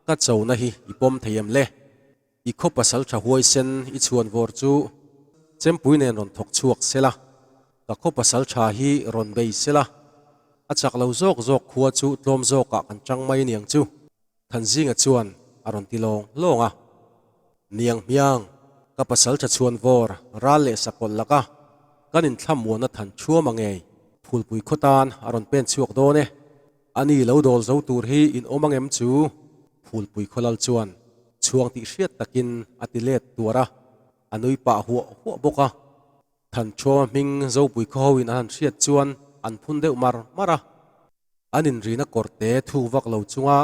ka chona hi i pawm thei em le? I khaw pasal tha huaisen i chhuan vawr chu chempui nen rawn thawk chhuak sela, ka khaw pasal tha hi rawn bei sela, a chak lo zawk zawk khua chu tlawm zawkah kan chang mai niang chu, Thanzinga chuan a rawn ti lawng lawng a. Niang hmiang, ka pasal tha chhuan vawr ral leh sakawlh laka kan inthlamuanna than thuam a ngei, Phulpui khaw tan a rawn pen chhuak dawn e. A ni lo dawl zo tur hi in awm angem chu? Phulpui khawlal chuan chhuang tih hriat takin a ti let tuar a, a nui pah huah huah bawk a. Thanchhuama hming Zopui khaw hoin an han hriat chuan an phun deuh mar mar a. An inrina kawrte thuk vak lo chunga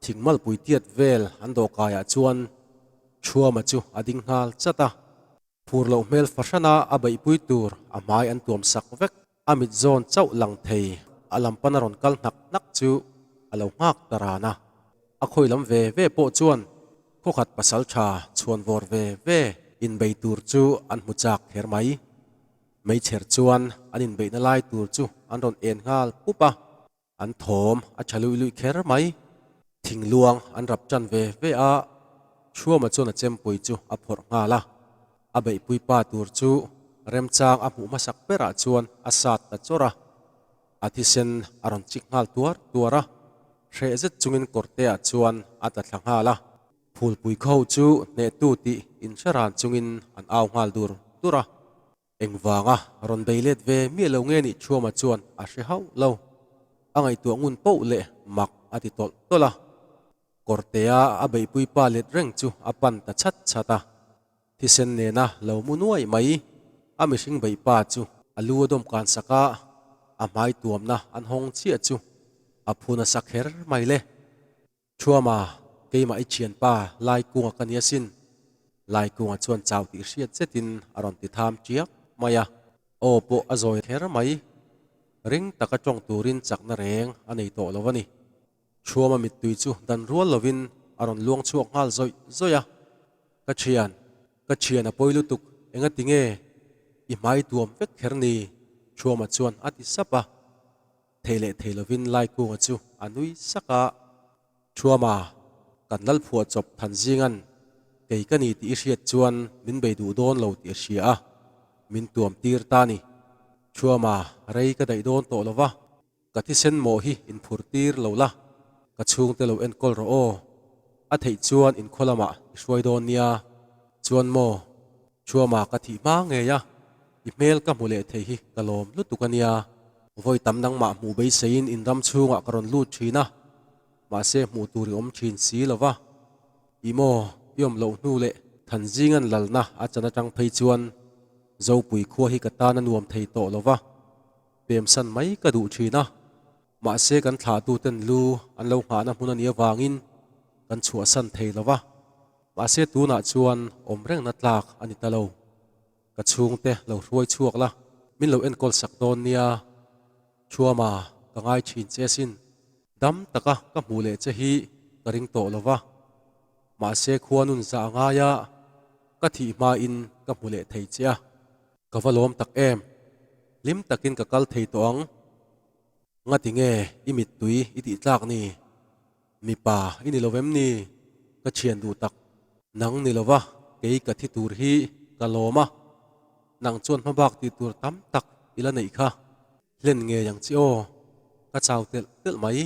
thing malpui tiat vel an dawhkaiah chuan Chhuama chu a ding nghal chat a. Phur loh hmel fahrana a beihpui tur a hmai an tuam sak vek. A mit zawn chauh lang thei a lam pana rawn kal hnak hnak chu a lo nghak ta ran a. A khawi lam ve ve pawh chuan khawkhat pasal tha chhuan vawr ve ve inbei tur chu an hmu chak kher mai. Meichher chuan an inbeihna lai tur chu an rawn en nghal pup a. An thawm a tha luih luih kher mai. Thingluang an rap tan ve ve a, Thuama chuan a chempui chu a phawrh nghal a. A beihpui pa tur chu remchang a hmuh hmasak berah chuan a sat ta chawrh a. A thisen a rawn chik nghal tuar tuar a, hreh zet chungin kawrteah chuan a tla thla nghal a. Phulpui khaw chu hnehtu tih inhre ran chungin an au nghal dur dur a. Engvanga rawn bei let ve miah lo nge nih Thuama chuan a hre hauh lo. A ngaihtuah ngun poh leh mak a ti tawlh tawlh a. Kawrtea a beihpui pa let reng chu a pan ta chhat chhat a. Thisen nena lo mu nuai mai. A mihring beih pa chu a lu a dawm kan sak a, a hmai tuamna an hawng chiah chu a phu nasa kher mai le. Thuama, keimah i thianpa Laikunga ka ni asin. Laikunga chuan chau tih hriat zetin a rawn ti tham tiak mai a, aw pawh a zawi kher mai. Ring taka tawng turin chakna reng a nei tawh lo a ni. Thuama mittui chu dan rual lovin a rawn luang chhuak nghal zawih zawih a, Ka thian, ka thian a pawi lutuk, enga ti nge i hmai tuam vek kher ni? Thuama chuan a ti sap a. Thei leh thei lovin Laikunga chu a nui sak a, Thuama, kan lal phuah chawp than zingan kei ka ni tih i hriat chuan min bei duh dawn lo tih a hria a, min tuam tir ta ni. Thuama, rei ka daih dawn tawh lo va, ka thisen mawh hi inphur tir lo la, ka chhungte lo enkawl rawh aw. A theih chuan inkhaw lamah i hruai dawn nia. Chuan maw? Thuama ka thih hma ngei a, i hmel ka hmu leh thei hi ka lawm lutuk a nia. Vawi tam nangmah hmuh beiseiin in ram chhungah ka rawn lut thin a, mahse hmuh tur i awm thin si lo va. I maw, i awm loh hnu leh Thanzinga'n lalna a chan atang phei chuan Zopui khua hi ka tan a nuam thei tawh lo va, pemsan mai ka duh thin a. Mahse kan thlahtuten lu an lo nghahna hmun a nih avangin kan chhuahsan thei lo va. Mahse tunah chuan awm rengna tlak a ni ta lo. Ka chhungte lo hruai chhuak la, min lo enkawl sak dawn nia. Thuama, ka ngai thin che asin. Dam taka ka hmuh leh che hi ka ring tawh lo va. Mahse khua nun zah a ngai a, ka thih hmain ka hmu leh thei che a. Ka va lawm tak em. Hlim takin ka kal thei tawh ang. Ngati nge i mittui i tih tlak ni? Mipa i ni lo em ni? Ka thian duh tak. Nang ni lova kei ka thi tur hi ka lawm a, nang chuan hmabak tih tur tam tak i la neih kha. Hlen ngei ang chi aw, ka chau telh telh mai.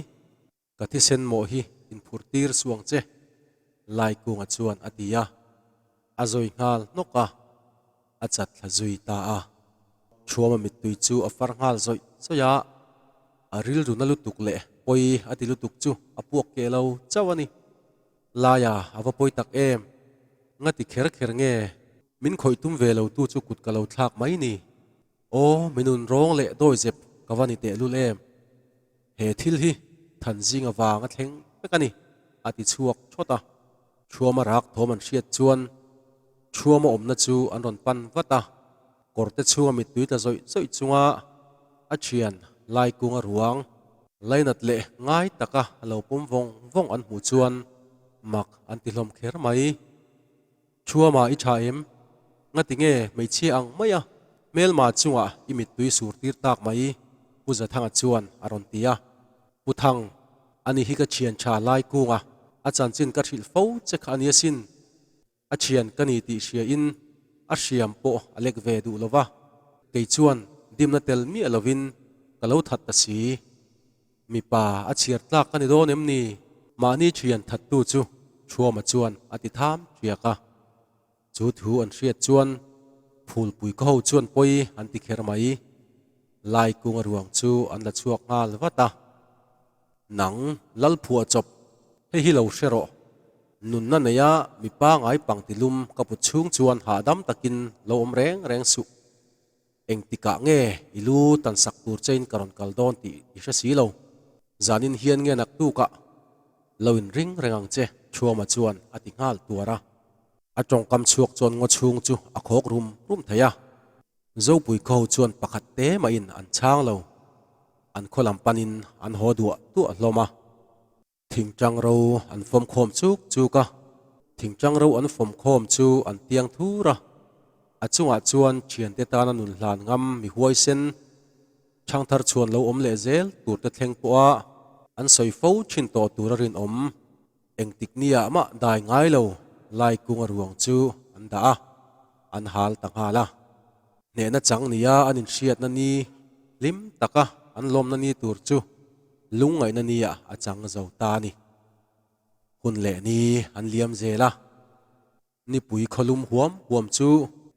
Ka thisen mawh hi inphur tir suh ang che, Laikunga chuan a ti a. A zawi nghal hnawk a, a chat thla zui ta a. Thuama mittui chu a far nghal zawih zawih a, a rilru na lutuk leh pawi a ti lutuk chu a puak keh lo chauh a ni. Laia a va pawi tak em? Ngati kher kher nge? Min khawih tum ve lo tu chu kut ka lo thlak mai ni. Aw, mi nun rawng leh dawizep ka va ni tehlul em? He thil hi Thanzing avang a thleng vek a ni, a ti chhuak thawt a. Thuama rak thawm an hriat chuan Thuama awmna chu an rawn pan vat a, kawrte chhunga mittui tla zawih zawih chunga a thian Laikunga ruang lainat leh ngai taka a lo pawm vawng vawng an hmuh chuan mak an ti hlawm kher mai. Thuama i tha em? Ngati nge hmeichhia ang mai a, hmelma chungah i mittui sur tir tak mai? Pu Zathanga chuan a rawn ti a. Pu Thang, ani hi ka thian tha lai kunga a chanchin ka hrilh fo che kha a ni asin. A thian ka ni tih hria in a hriam pawh a lek ve duh lova, kei chuan dimna tel miah lovin ka lo that ta si. Mipa a chhiar tlak ka ni dawn em ni? Mahni thian thattu chu Thuama chuan a ti tham tiak a. Chu thu an hriat chuan Phulpui khaw ho chuan pawi an ti kher mai. Laikunga ruang chu an la chhuak nghal vat a. Nang Lalphuah chawp, hei hi lo hre rawh. Nunna neia mipa ngai pangti lum ka put chhung chuan hahdam takin lo awm reng reng suh. Engtikah nge i lu tan sak tur chein ka rawn kal dawn tih i hre si lo. Zanin hian nge naktukah lo inring reng ang che, Thuama chuan a ti nghal tuar a. A tawngkam chhuak chuan ngaw chhung chu a khawk rum rum thei a. Zopui khaw chuan pakhat te mahin an chhang lo. An khaw lam panin an haw duah duah hlawm a. Thingtang ro an fawm khawm chuk chuk a. Thingtang ro an fawm khawm chu an tiang thur a. A chungah chuan thiante tana nun hlan ngam mi huaisen Thangthar chhuan lo awm leh zel turte thleng pawha an sawi fo thin tawh tur a rinawm. Engtik nia mah dai ngai lo lai kunga ruang chu an dah a, an hal ta nghal a. Hnehna chang nia an inhriatna ni hlim taka an lawmna ni tur chu lungngaihna nia a chang zo ta a ni. Hun leh ni an liam zel a. Nipui khawlum huam huam chu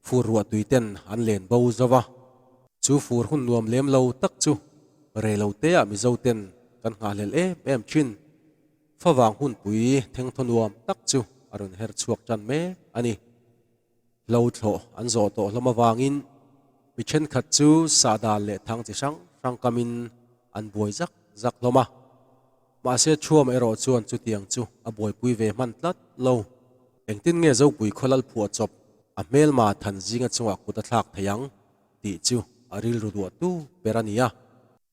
fur ruahtui ten an len bo zo va, chu fur hun nuam lem lo tak chu rei lo te ah Mizo ten kan nghahhlelh em em thin. Favang hunpui thengthaw nuam tak chu a rawn her chhuak tan mek a ni. Hlo thlawh an zawh tawh hlawm avangin mi thenkhat chu sahdan leh thang chi hrang hrang kamin an buai zak zak hlawm a. Mahse Thuam erawh chuan chutiang chu a buaipui ve hman tlat lo. Engtin nge Zopui khawlal phuah chawp a hmelma than zinga chungah kut a thlak thei ang tih chu a rilru duahtu ber a ni a.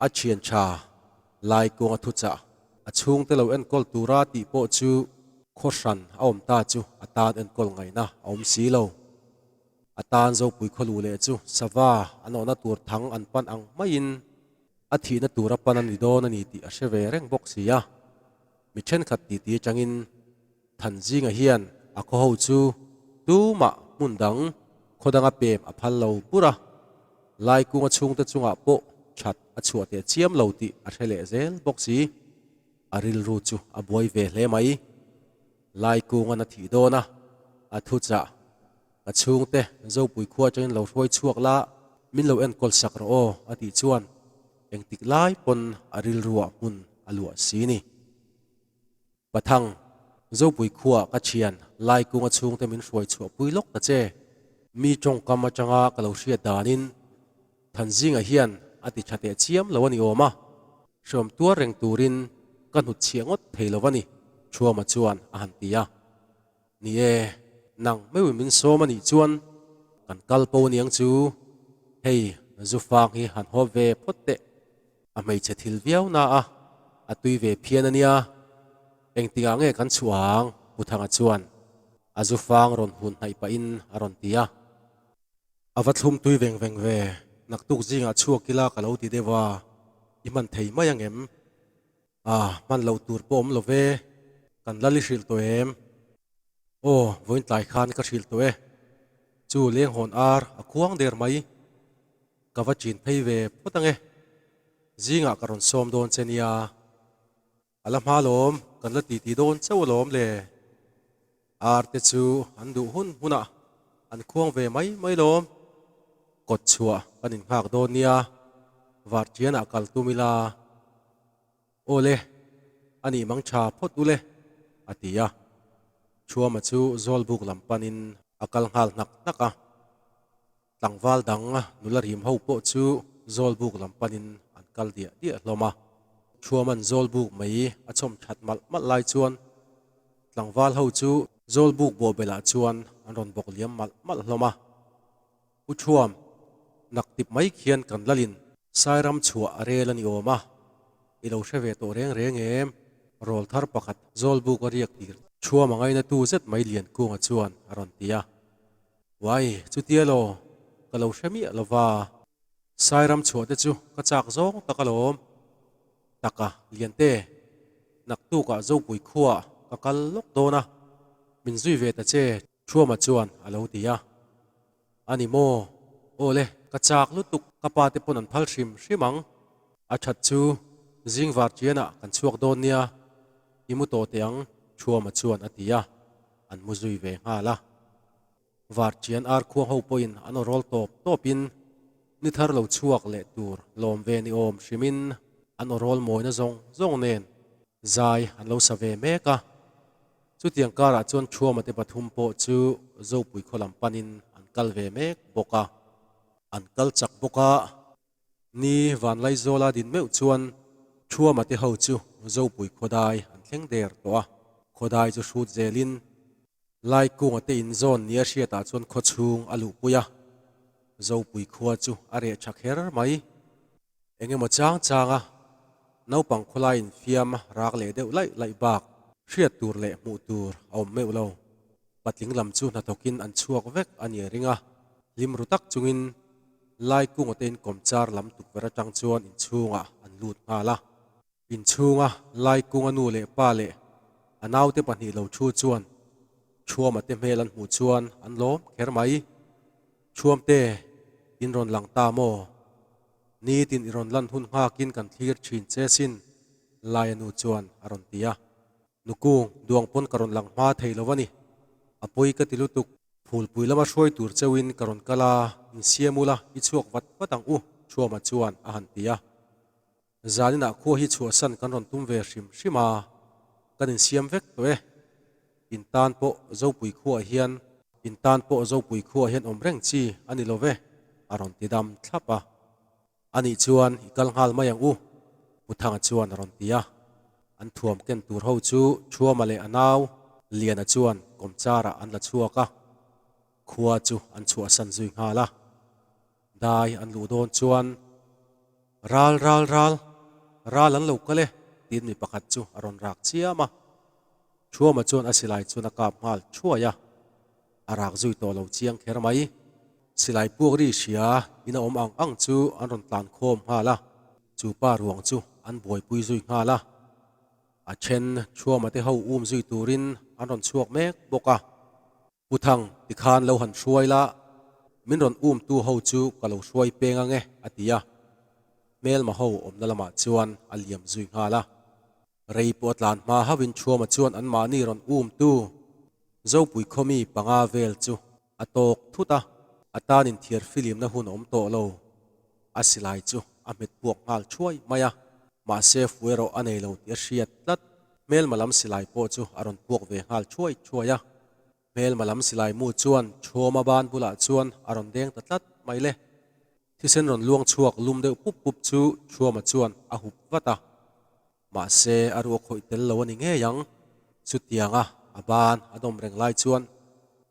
A thian tha lai kuanga thuchah a chhungte lo enkawl tura tih pawh chu khaw hran a awm ta chu a tan enkawl ngaihna a awm si lo. A tan Zopui khawlu leh chu sava an awhna tur thang an pan ang maiin A thihna tur a pan a ni dawn a ni tih a hre ve reng bawk si a. Mi thenkhat titi atangin Thanzinga hian a khaw ho chu tumah hmun dang khaw danga pem a phal lo bur a, Laikunga chhungte chungah pawh that a chhuah teh chiam lo tih a hre leh zel bawk si. A rilru chu a buai ve hle mai. Laikungan a thih dawn a, a thuchah Ka chhungte Zopui khua atangin lo hruai chhuak la, min lo enkawl sak rawh aw a tih chuan engtik lai pawn a rilruah hmun a luah si ni. Pathang, Zopui khuaah ka thian Laikunga chhungte min hruai chhuah pui lawk ta che. Mi tawngkam atanga ka lo hriat danin Thanzinga hian a ti tha teh chiam lo a ni awm a, hreawm tuar reng turin ka hnutchhiah ngawt thei lo a ni, Thuama chuan a han ti a. Ni e, nang meuhin min sawm a nih chuan kan kal po aniang chu, hei Zufang hi han hawp ve phawt teh, a hmeichhe thil viau na a, a tui ve phian a nia, engtikah nge kan chhuah ang Pu Thanga chuan a Zufang rawn hun hnaih pahin a rawn ti a. A va thlum tui veng veng ve, naktuk zingah chhuak ila ka lo ti deuh a, i hman thei mai angem? A, hman loh tur pawh awm lo ve, kan lal i hrilh tawh em? Aw, vawiin tlai khan ka hrilh tawh e. Chu lenghawn ar a khuang der mai. Ka va chin phei ve phawt ange. Zingah ka rawn sawm dawn che nia. A la hma lawm, kan la titi dawn chauh alawm le. Ar te chu an duh hun hunah an khuang ve mai mai lawm. Kawt chhuah kan innghak dawn nia, Vartianah kal tum ila. Aw le, a nih mang tha phawt u le, a ti a. Thuama chu Zawlbuk lam panin a kal nghal hnak hnak a. Tlangval dang nula rim ho pawh chu Zawlbuk lam panin an kal diah diah hlawm a. Thuama'n Zawlbuk mai a chhawm that malh malh lai chuan tlangval ho chu Zawlbuk bawhbelah chuan an rawn bawk liam malh malh hlawm a. U Thuam, nak tip mai khian kan lalin Sairam chhuah a rel a ni awm a, i lo hre ve tawh reng reng em? Rawl thar pakhat Zawlbuk a riak tir Thuam a ngainatu zet mai Liankunga chuan a rawn ti a. Uai, chutia law, ka lo hre miah lo va. Sairam chhuah te chu ka chak zawng tak alawm. Taka, Liante, naktukah Zopui khuaah ka kal lawk dawn a, min zui ve ta che Thuama chuan a lo ti a. A ni maw? Aw le, ka chak lutuk, ka pa te pawn an phal hrim hrim ang. A that chu zing var tianah kan chhuak dawn nia, i mu tawh teh ang, Thuama chuan a ti a, an mu zui ve nghal a. Var tian ar khuang ho pawhin an aw rawl tawp tawpin ni thar lo chhuak leh tur lawm ve ni awm hrimin an aw rawl mawina zawng zawng nen zai an lo sa ve mek a. Chutiang karah chuan Thuama te pathum pawh chu Zopui khaw lam panin an kal ve mek bawk a. An kal chak bawk a, ni Vanlaizawla din meuh chuan Thuama te ho chu Zopui khawdai an thleng der tawh a, khawdai chu hrut zelin Laikunga te inzawn nia hriatah chuan khaw chhung a luhpui a, Zopui khua chu a reh tha kher mai. Eng emaw chang changa naupang khawlai infiam rak leh deuh laih laih bak hriat tur leh hmuh tur a awm meuh lo. Patling lam chu hnathawkin an chhuak vek a ni a ring a, hlim ru tak chungin Laikunga te inkawm char lam tukverh atang chuan inchhungah an lut nghal a. Inchhunga Laikunga nu leh pa leh a naute pahnih lo thu chuan Thuama te hmel an hmuh chuan an lawm kher mai. Thuamte, in rawn lang ta maw? Nitin i rawn lan hun nghakin kan thlir thin che sin, Laia nu chuan a rawn ti a. Nukung, duang pawn ka rawn lang hma thei lo a ni. A pawi ka ti lutuk. Phulpui lama hruai tur cheuhin ka rawn kal a, insiam ula i chhuak vat vat ang u, Thuama chuan a han ti a. Zaninah khua hi chhuahsan kan rawn tum ve hrim hrim a, kan insiam vek tawh e. In tan pawh Zopui khuaah hian In tan pawh Zopui khuaah hian awm reng chi a ni lo ve, a rawn ti dam thlap a. Anih chuan i kal nghal mai ang u, Pu Thanga chuan a rawn ti a. An thuam ken tur ho chu Thuama leh a nau Liana chuan kawmcharah an la chhuak a, khua chu an chhuahsan zui nghal a. Dai an luh dawn chuan, Ral, ral, ral, ral an lo kal e, tiin mi pakhat chu a rawn rak chiam a. Thuama chuan a silai chuan a kap nghal thuai a, a rak zui tawh lo chiang kher mai. Silai puak ri hria in a awm ang ang chu an rawn tlan khawm nghal a, chu pa ruang chu an buaipui zui nghal a. A then Thuama te ho um zui turin an rawn chhuak mek bawk a. Pu Thang, tikhan lo han hruai la, min rawn umtu ho chu ka lo hruai peng ang e, a ti a. Hmelma ho awmna lamah chuan a liam zui nghal a. Rei pawh a tlan hma hauhin Thuama chuan anmahni rawn umtu Zopui khawmi panga vel chu a tawk thut a, a tan inthiar filimna hun a awm tawh lo. A silai chu a hmet puak nghal thuai mai a, mahse fu erawh a nei lo tih a hriat tlat. Hmelma lam silai pawh chu a rawn puak ve nghal thuai thuai a. Hmelma lam silai mu chuan Thuama ban bulah chuan a rawn deng ta tlat mai le. Thisen rawn luang chhuak lum deuh pup pup chu Thuama chuan a hup vat a. Mahse a ruak khawih tel lo a ni ngei ang. Chutianga a ban a dawm reng lai chuan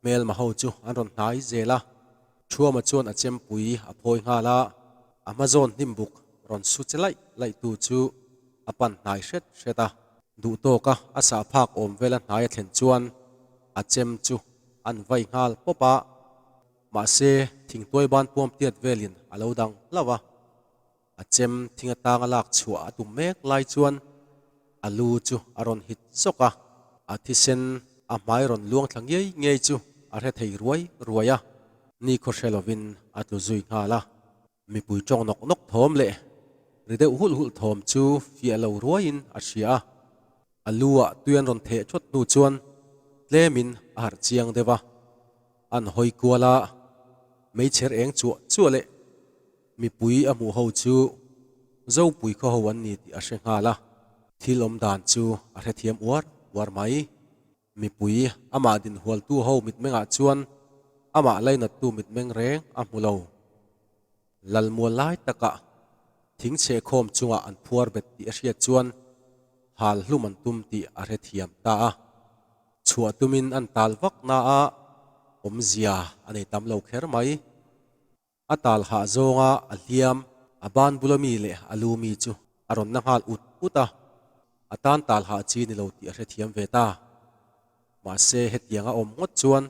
hmelma ho chu an rawn hnai zel a. Thuama chuan a chempui a phawi nghal a, a hma zawn hnim buk rawn su che laih laih tu chu a pan hnai hret hret a. Duh tawka a sah phak awm vela hnai a thlen chuan a chem chu an vai nghal pawp a, mahse thingtuai ban puam tiat velin a lo dang hlauh a. A chem thing atanga lak chhuah a tum mek lai chuan a lu chu a rawn hit zawk a, a thisen a hmai rawn luang thla ngei ngei chu a hre thei ruai ruai a, nikhaw hre lovin a tlu zui nghal a. Mipui tawng nawk nawk thawm leh ri deuh hulh hulh thawm chu fiah lo ruaiin a hria a, a lu ah tui an rawn theh thawt hnu chuan tlemin a harh chiang deuh a, an hawi kual a, meichher eng chuah chuah leh Mipui a hmuh ho chu Zopui khaw ho an ni tih a hre nghal a, thil awm dan chu a hrethiam uar uar mai. Mipui amah dinhualtu ho mitmengah chuan amah lainattu mitmeng reng a hmu lo. Lalmual lai takah thing chhehkhawm chungah an phuar bet tih a hriat chuan hal hlum an tum tih a hrethiam ta a. Chhuah tumin an tal vak na a, awmzia a nei tam lo kher mai. A tal hah zawnga a hliam, a ban bula mi leh a lu mi chu a rawn na nghal ut ut a, a tan tal hah chi ni lo tih a hrethiam ve ta. Mahse hetiang a awm ngawt chuan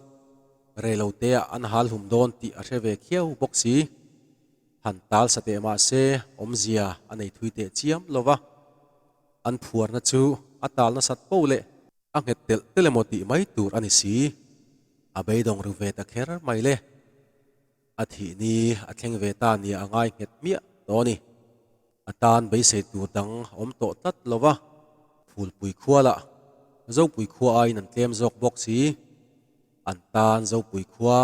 reiloteah an hal hum dawn tih a hre ve khiau bawk si. Han tal sa teh mahse awmzia a nei thui teh chiam lo va, an phuarna chu a tal nasat poh leh a nghet telh telh emaw tih mai tur a ni si. A beidawng ru ve ta kher mai le. A thih ni a thleng ve ta nia a ngai nghet miah tawh a ni. A tan beisei tur dang a awm tawh tlat lo va, Phulpui khua lah Zopui khua aiin an tlem zawk bawk si. An tan Zopui khua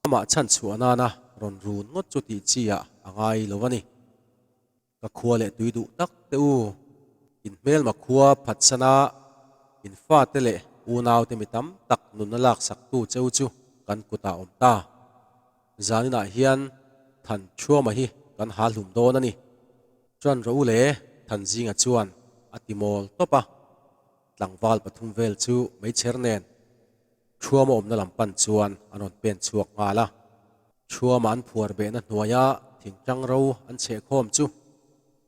amah chhan chhuah nana rawn run ngawt chu tih chi ah a ngai lo a ni. Ka khua leh tui duh tak te u, in hmelma khua phatsana in fate leh unaute mi tam tak nunna lak saktu cheu chu kan kutah awm ta. Zaninah hian Thanṭhuama hi kan ha hlum dawn a ni. Ṭan rawh u le, Thanzinga chuan a ti mawl tawp a. Tlangval pathum vel chu meichher nen Ṭhuama awmna lam pan chuan an rawn pen chhuak nghal a. Ṭhuama an phuar behna hnuaia thingṭang ro an chhehkhawm chu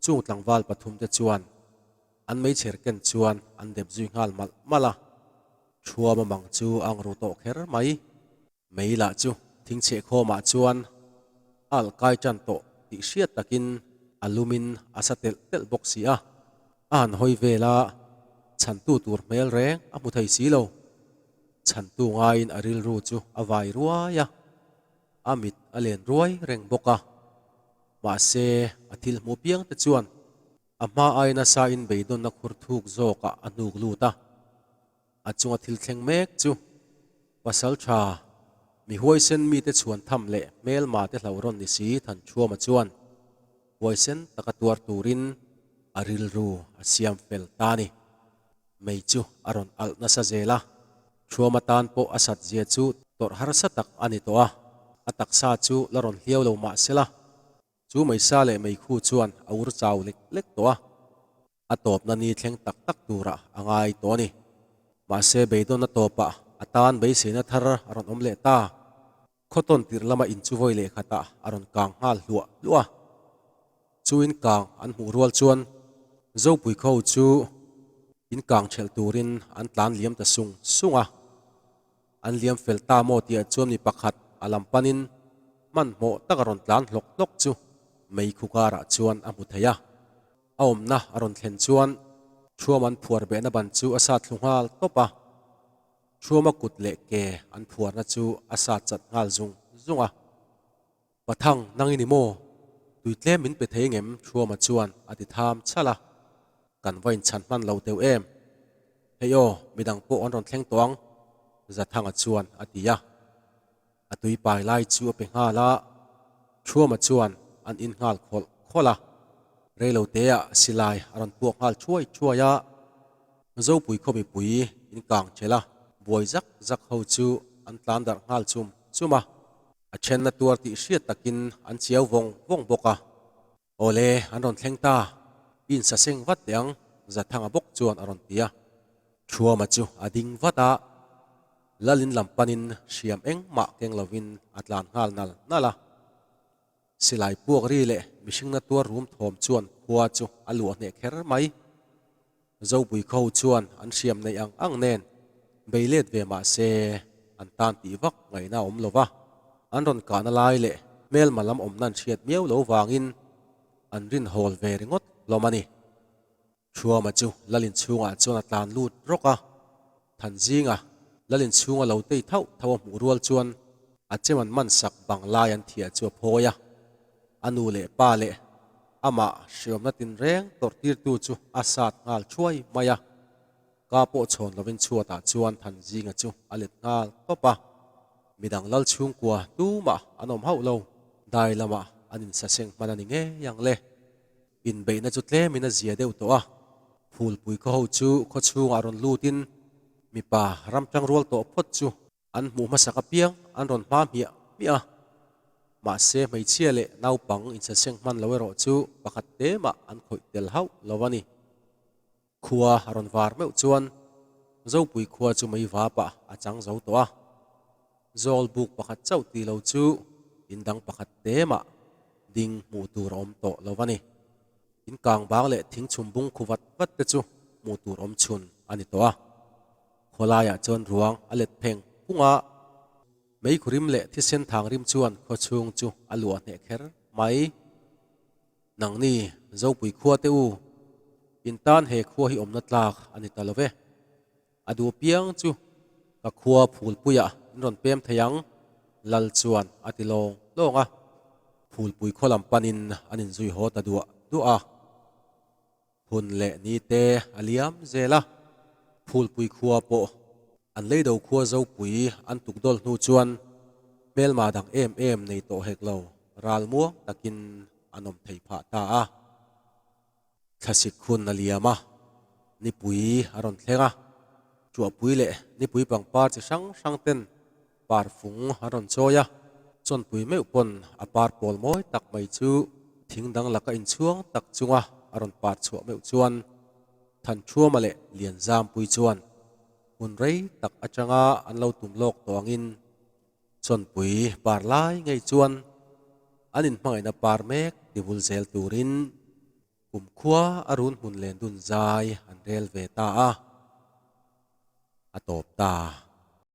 chung tlangval pathum te chuan an meichher ken chuan an dep zui nghal malh malh a. Ṭhuama mang chu a ang ru tawh kher mai. Mei lah chu thingchhehkhawmah chuan a alh kai tan tawh tih hriat takin a lumin a sa telh telh bawk si a. A han hawi vel a, chhantu tur hmel reng a hmu thei si lo. Chhantu ngaiin a rilru chu a vai ruai a, a mit a len ruai reng bawk a. Mahse, a thil hmuh piang te chuan a hma ai nasa in beidawnna khur thuk zawkah a hnuk lut a. A chunga thil thleng mek chu pasal tha, mi huaisen mite chhuan tham leh hmelma te hlo rawn ni si Thanchhuama chuan huaisen taka tuar turin a rilru a siam fel ta ni. Mei chu a rawn alh nasa zel a, Thuama tan pawh a sat zia chu tawrh harsa tak a ni tawh a, a taksa chu la rawn hliau lo mah sela, chu meisa leh meikhu chuan a ur chau lek lek tawh a. A tawpna ni thleng tak tak turah a ngai tawh a ni. Mahse beidawnna tawpah a tan beiseina thar a rawn awm leh ta. Khawtawn tirh lama inchuvawi leh khatah a rawn kang nghal hluah hluah a. Chu in kang an hmuh rual chuan Zopui kho chu in kang thelh turin an tlan liam ta sung sung a. An liam fel ta maw tihah chuan mi pakhat a lam panin hmanhmawh tak a rawn tlan hlawk hlawk chu mei khu karah chuan a hmu thei a. A awmna a rawn thlen chuan Thuam an phuar behna ban chu a sat thlu nghal tawp a, Thuama kut leh ke an phuarna chu a sat chat nghal zung zung a. Pathang, nang i ni maw? Tui tlem min pe thei ngem? Thuama chuan a ti tham chhalh a. Kan va inchhan hman lo teuh em? Hei aw, midang pawh an rawn thleng tawh ang, Zathanga chuan a ti a. A tui pai lai chu a pe nghal a, Thuama chuan an in nghal khawlh khawlh a. Reiloteah silai a rawn puak nghal thuai thuai a, Zopui khaw mipui in kang ṭhelh a, buai zak zak ho chu an tlan darh nghal chum chum a. A ṭhenna tuar tih hriat takin an chiau vawng vawng bawk a. Awle, an rawn thleng ta. I insaseng vat teh ang, Zathanga bawk chuan a rawn ti a. Thuama chu a ding vat a, Lalin lam panin hriam engmah keng lovin a tlan nghal nal nal a. Silai puak ri leh mihringna tuar rum thawm chuan khua chu a luah hneh kher mai. Zopui kho chuan an hriam neih ang ang nen bei let ve mah se an tan tih vak ngaihna a awm lo va, an rawn kahna lai leh hmelma lam awmna an hriat miau lo vangin an rin hawl ve ringawt hlawm a ni. Thuama chu Lalin chhungah chuan a tlan lut rawk a, Thanzinga Lalin chhunga lo tei thauh thauh a hmuh rual chuan a chem an man sak bang lai an thiah chu a phawi a, a nu leh pa leh amah hriawmna tinreng tawrh tirtu chu a sat nghal thuai mai a, ka pawh chhawn lovin chhuatah chuan Thanzinga chu a let nghal tawp a, midang lal chhungkua tumah an awm hauh lo, dai lamah an insaseng hman a ni ngei ang le. Inbeihna chu tlemin a zia deuh tawh a, Phulpui khaw ho chu khaw chhungah rawn lutin mipa ram tangrual tawh phawt chu an hmuh hmasak apiang an rawn hma hmiah hmiah a. Mahse hmeichhia leh naupang insaseng hman lo erawh chu pakhat te mah an khawih tel hauh lo a ni. Khua a rawn var meuh chuan Zopui khua chu mei vapah a chang zo tawh a, zawl buk pakhat chauh tih lo chu in dang pakhat te mah ding hmuh tur a awm tawh lo a ni. In kang bang leh thing chhum bung khu vat vat te chu hmuh tur awm chhun a ni tawh a. Khawlaiah chuan ruang a let pheng phung a, meikhu rim leh thisen thang rim chuan khaw chhung chu a luah hneh kher mai. Nangni, Zopui khua te u, in tan he khua hi awmna tlak a ni ta lo ve. A duh piang chu ka khua Phulpuiah in rawn pem thei ang, Lal chuan a ti lawng lawng a. Phulpui khaw lam panin an inzui haw ta duah duah a. Hun leh ni te a liam zel a, Phulpui khua pawh an leido khua Zopui an tuk dawl hnu chuan hmelma dang em em nei tawh hek lo ral muang takin an awm thei phah ta a. Thlasik hun a liam a, nipui a rawn thleng a, Chuahpui leh nipui pangpar chi hrang hrang ten parfung an rawn chawi a. Chawnpui meuh pawn a par pawl mawi tak mai chu thing dang laka inchhuang tak chunga a rawn par chhuah meuh chuan Thanṭhuama leh Lianzampui chuan hmun rei tak atanga an lo tum lawk tawh angin Chawnpui par lai ngei chuan an inhmangaihna par mek tivul zel turin Kumkhua a run hmun len dun zai an rel ve ta a, a tawp ta.